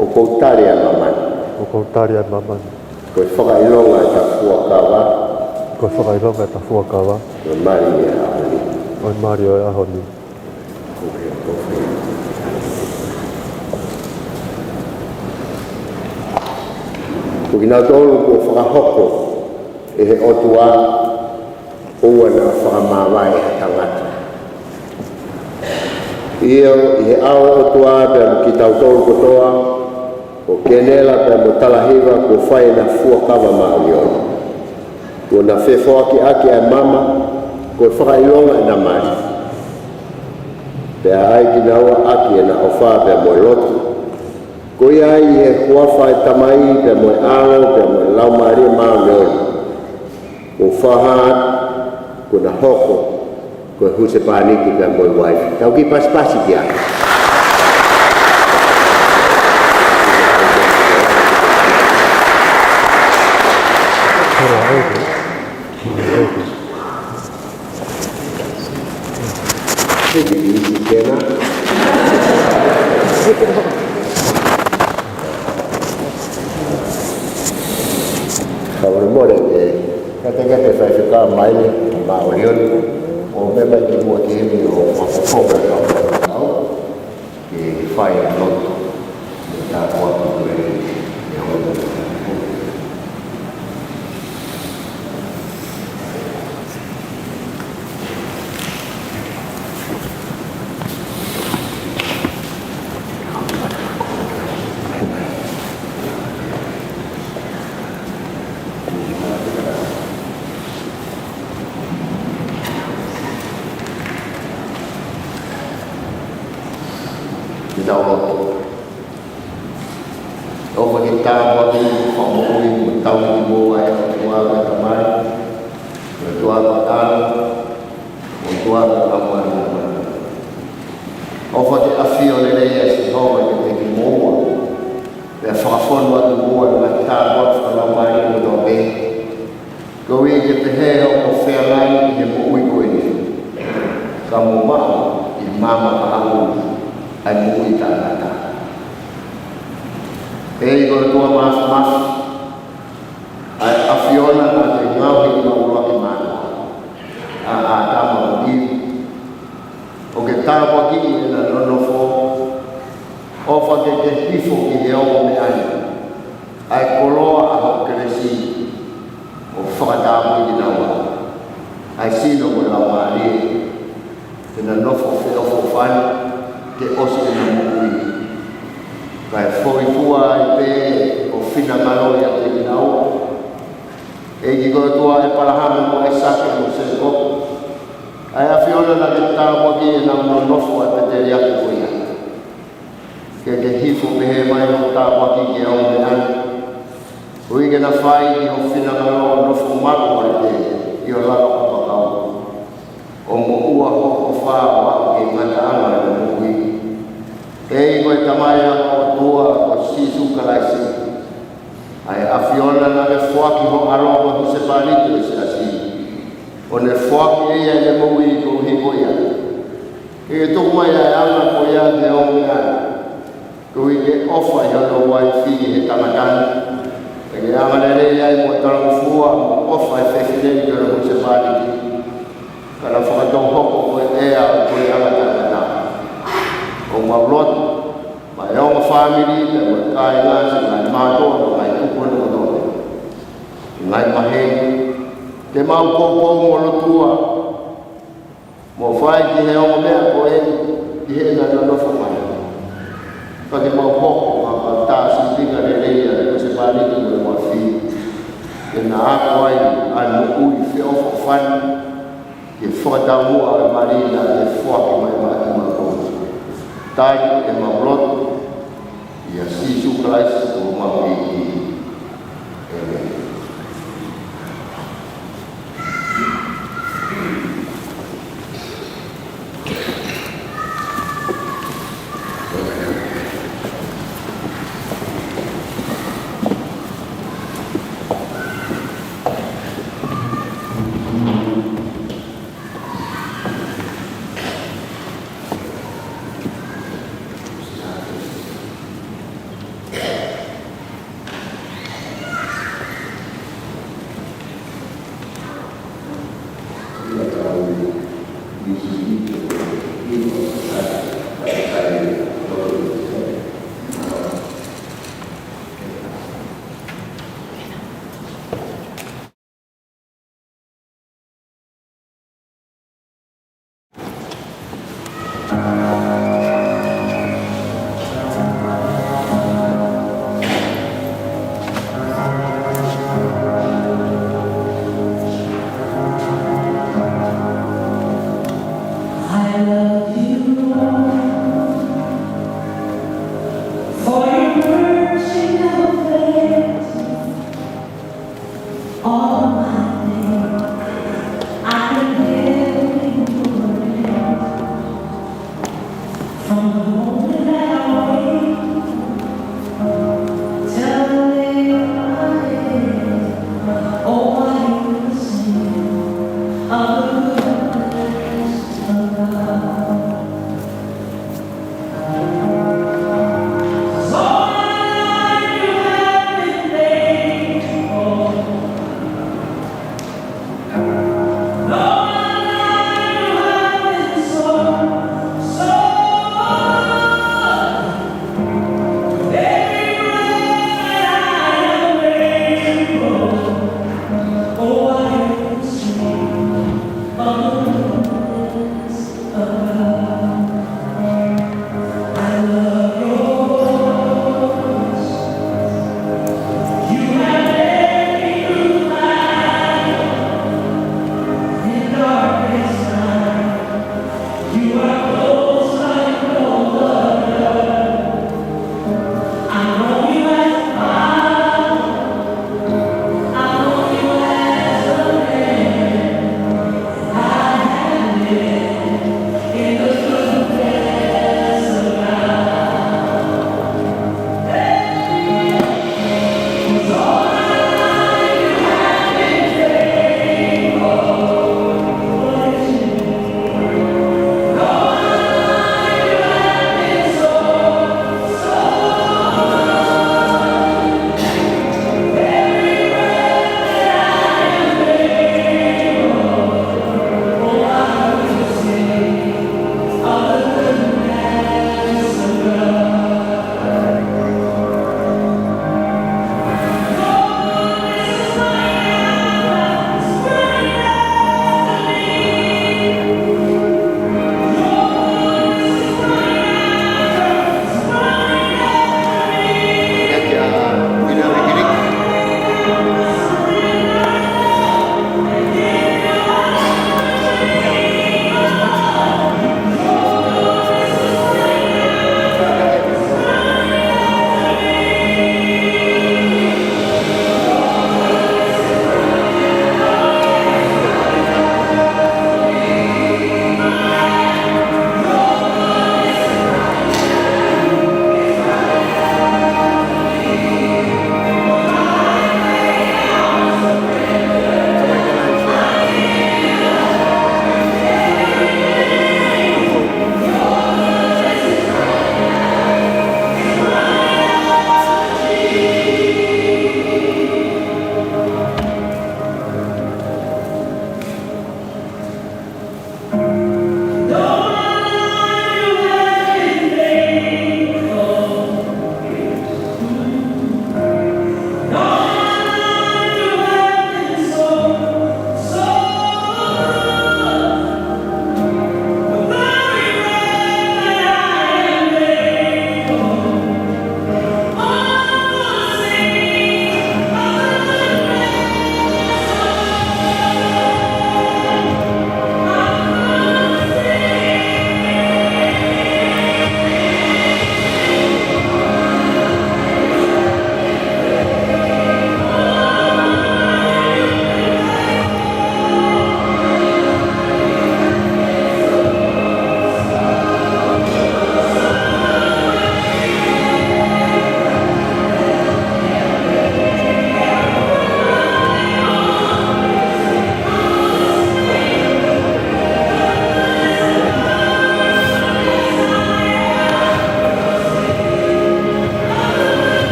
ʻOku ou tali ʻa e maama ni. ʻOku ou tali ʻa e maama ni. Ko e fakaʻilonga ʻeta fuakava. Ko e fakaʻilonga ʻeta fuakava. ʻO mali ʻi he ʻaho ni. ʻO mali ʻi he ʻaho ni. Ko kinautolu kuo fakahoko ʻe he ʻOtua, ʻoua naʻa fakamāvae ʻe ha tangata. ʻIo, ʻi he ʻao ʻo e ʻOtua pea mo kitautolu kotoa, ko Kenela pea mo Talahiva kuo fai ʻena fuakava māʻoniʻoni. Kuo na fefoakiʻaki ʻa e maama, ko e fakaʻilonga ʻena mali. Pea ʻai kinaua ʻaki ʻena ʻofa pea mo e lotu. Ko ia ai ʻi he huafa ʻo e Tamai pea mo e ʻAlo pea mo e Laumālie Māʻoniʻoni. ʻOku ou fakahā atu, kuo na hoko ko e husepāniti pea mo e uaifi. Tau kiʻi pasipasi ki ai. Thank you, Miss Kenela. Fakamolemole, ʻe, kātaki atu e faifekau mai ʻi māʻoniʻoni, ʻo meimei ki muʻa ki heni ʻo fakafofonga e kau faifekau, ke fai e lotu, mo e tāpuaki ko ē, ʻe hoko. Ke tau lotu. ʻOfa ke tāpuakiʻi mo fakamoʻui mo tauhi kimoua ʻe he ʻOtua ko e Tamai, ʻOtua ko e ʻAlo, ʻOtua ko e Laumālie Māʻoniʻoni. ʻOfa ke ʻafio lelei ʻa Sihova kiate kimoua, pea fakafonu atu kimoua ʻi he ngaahi tāpuaki fakalaumālie kotoa pē. Koeʻuhi ke pehē hoʻomou feangai ʻi he moʻui ko eni, ka mou maʻu ʻi he maama kahaʻu ʻa e moʻui taʻengata. ʻEiki ko e ʻOtua Māfimafi, ʻa e ʻAfiona naʻa ke ngaohi ʻi he ʻuluaki mātuʻa, ʻa ʻĀtama mo ʻIvi, ʻo ke tāpuakiʻi ʻena nonofo, ʻofa ke ke hifo ki he ongo meʻa ni ʻa e koloa ʻa hoʻo kelesi, ʻo fakatapui kinaua ʻa e sino mo e laumālie, ʻena nofo feʻofoʻofani ke ʻosi ʻena moʻui. Kae foki fua ai pē ho finangalo ʻiate kinaua. ʻEiki ko e ʻOtua ʻo ʻĒpalahame mo ʻAisake mo Sēkope, ʻa e ʻAfiona naʻa ke tāpuakiʻi ʻenau nonofo ʻa e pēteliake ko ia, ke ke hifo pehē mai hoʻo tāpuaki ki he ongo meʻa ni, koeʻuhi ke na fai ki ho finangalo ʻo nofo malu ai pē ʻi ho lalo kapakau, ʻo moʻua hoʻo ʻofa ʻo aʻu ki he ngataʻanga ʻo e moʻui. ʻEiki ko e Tamai ʻa e ʻOtua ko Sīsū Kalaisi, ʻa e ʻAfiona naʻa ne foaki ho ʻAlo ko e husepāniti ʻo e Siasi, ʻo ne foaki ʻe ia ʻene moʻui koeʻuhi ko ia, ke ke tuku mai ʻa e anga ko ia ki he ongo meʻa ni, koeʻuhi ke ʻofa ʻi hono uaifi he tangata ni, ke ke angalelei ai mo talangofua mo ʻofa ʻi he fefine ni ki hono husepāniti, ka na fakatau hoko ko e ʻea ʻo e puleʻanga taʻengata. ʻOku mau lotu maʻa e ongo fāmili pea mo e kāinga, siʻi ngaahi mātuʻa mo e ngaahi tupu ʻo e lotolotonga, ngaahi maheni, ke mau poupou mo lotua mo fai ki he ongo meʻa ko eni ʻi heʻena nonofo mai. Ka ke mau hoko ko ha kautaha sīpinga lelei ʻa e husepāniti mo e uaifi, ke na ako ai ʻa e moʻui feʻofoʻofani, ke fakataumuʻa ʻa e mali naʻa ke foaki mai maʻa kimautolu. Tali ʻemau lotu ʻia Sīsū Kalaisi ko homau ʻEiki. ʻĒmeni.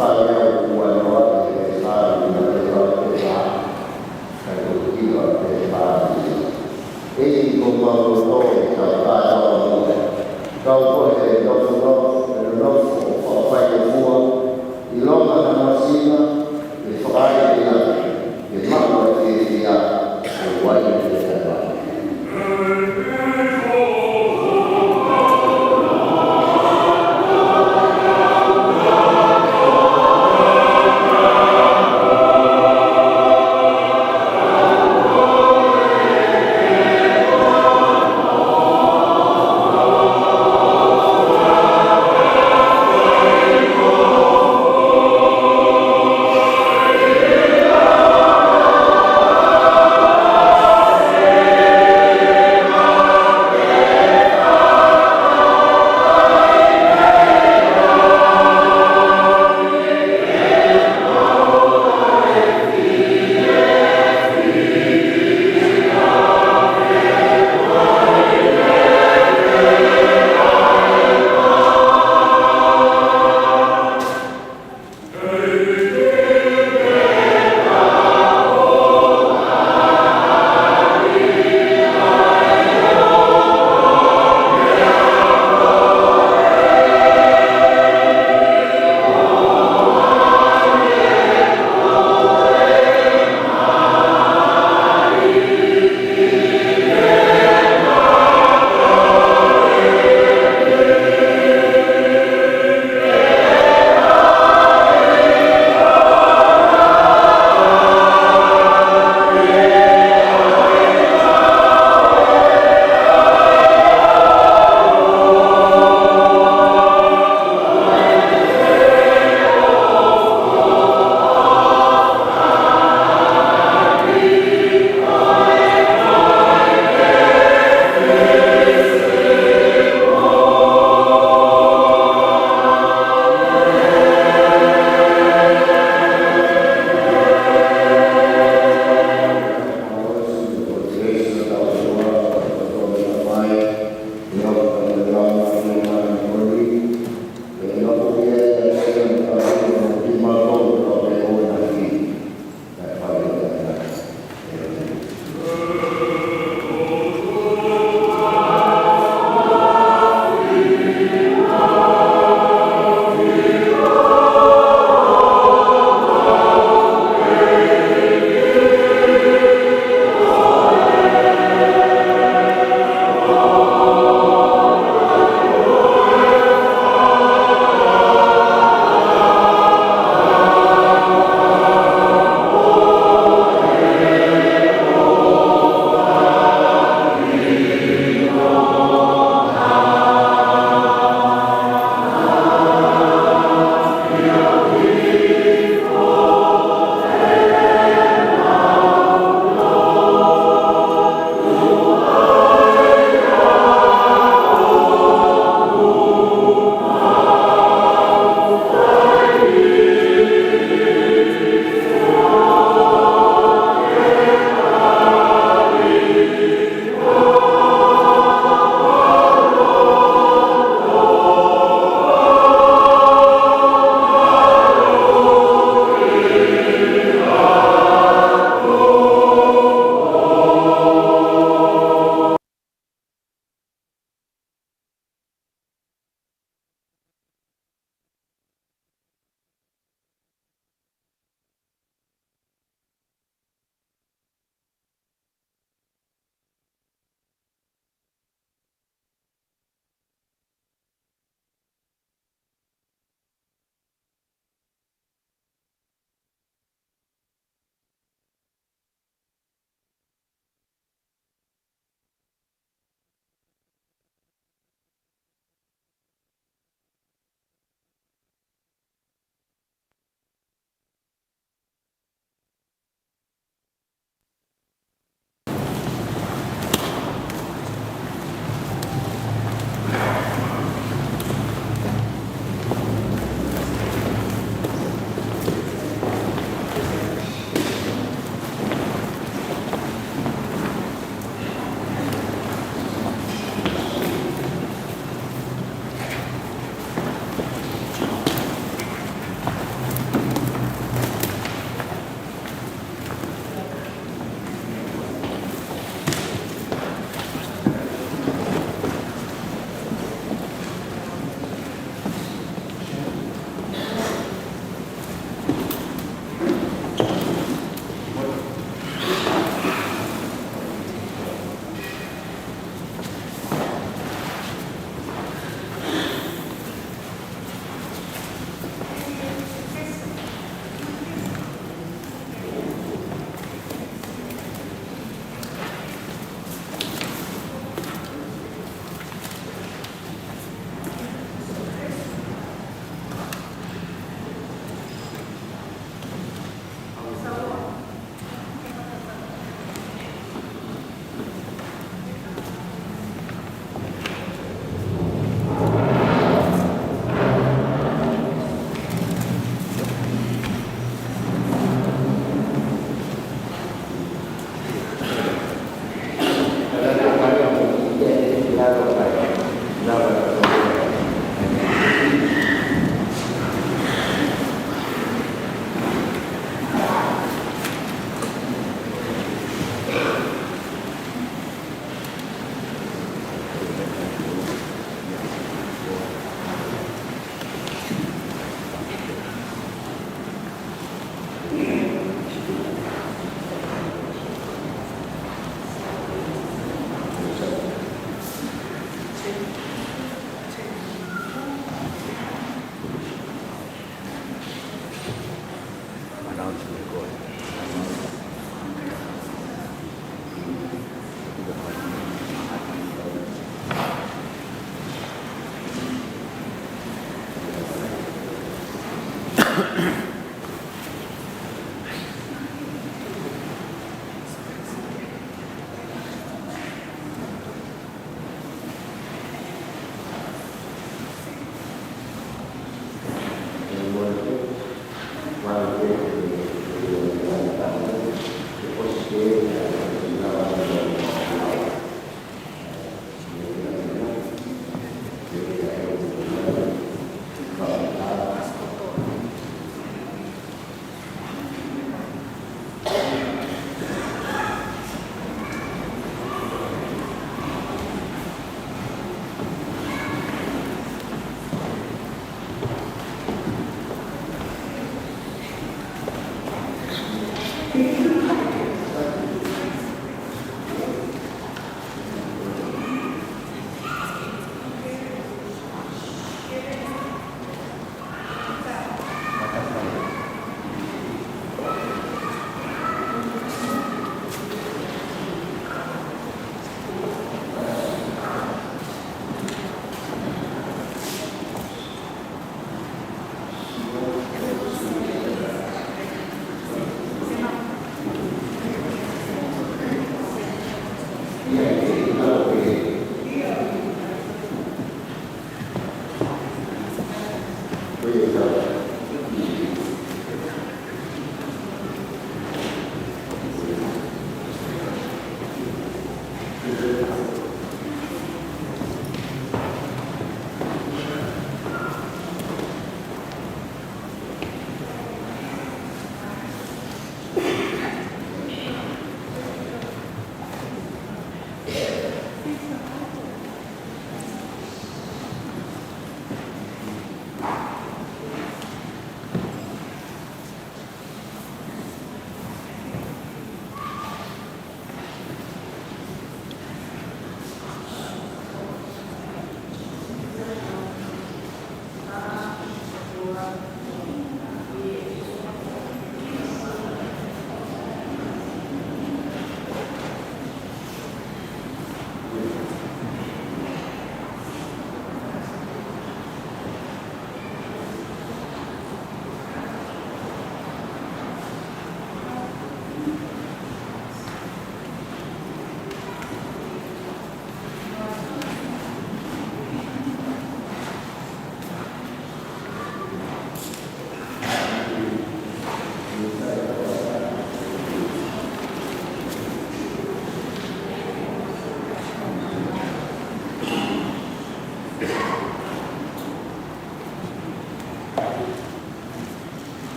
Pale au kuanoa ke te pale na te pale te pā. Ka ko kilo te pale. E i ko mau to i ka pale au. Kau ko he no no no no o fai o mua. I longa na masina e fai ia. E maua te ia. E wai te ia.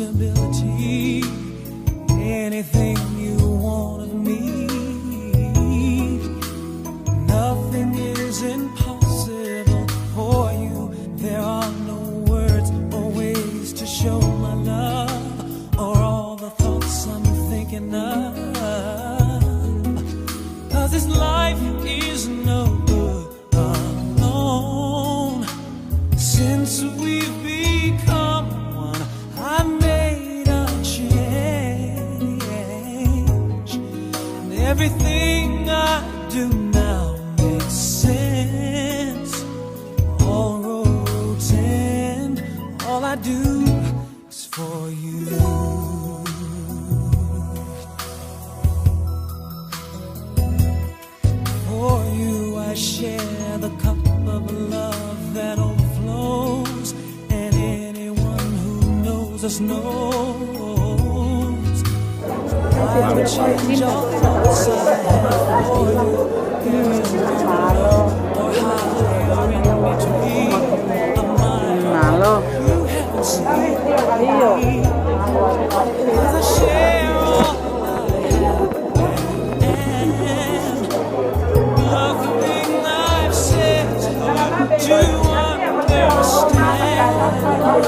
Ability, anything you want of me. Nothing is impossible for you. There are no words or ways to show my love, or all the thoughts I'm thinking of. 'Cause this life is no good alone. Since we've become one, I made a change, and everything I do now makes sense. All roads end, all I do is for you. For you, I share the cup of love that overflows, and anyone who knows us knows I'll change all the thoughts I have for you. There is no or higher in between of mine you haven't seen. 'Cause I share all I have. Nothing I've said to understand. All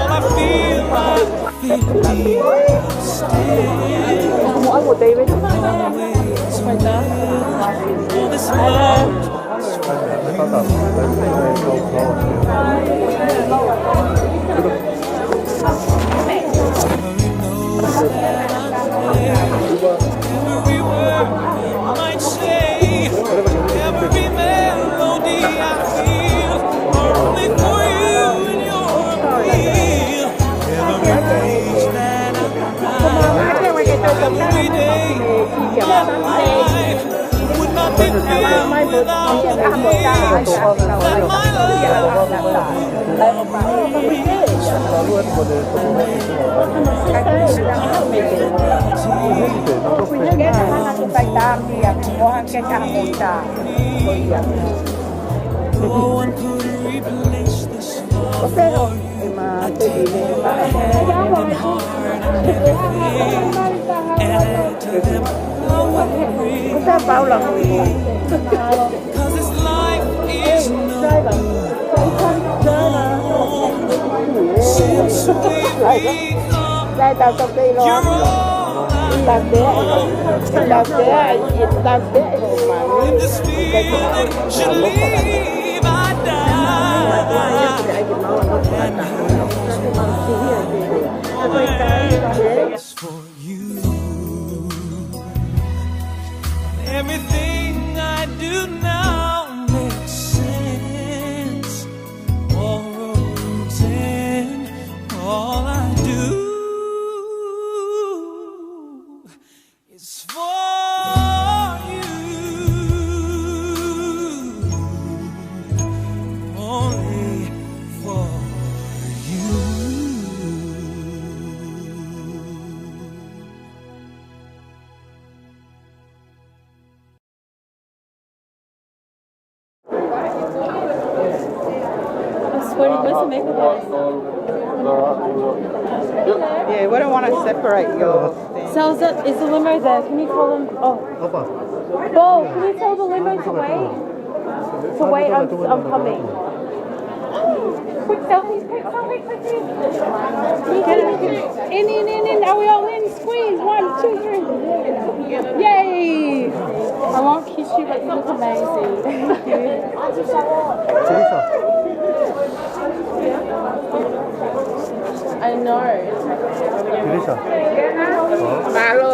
I feel, I feel deep. Stand. Always with you. This love For you. Everything I do now makes sense. All roads end, all I do is for you. Only for you. I'm sweating. Where's the makeup artist? Yeah, we don't want to separate your thing. So is, that, is the limo there? Can you tell them? Oh. Bo, can you tell the limo to wait? To wait, I'm, I'm coming. Quick selfie, quick selfie, quick selfie. In, in, in, in. Are we all in? Squeeze. One, two, three. Yay! I won't kiss you, but you look amazing. Thank you. Teresa. I know. Teresa. Mālō.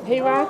Hei, Rock.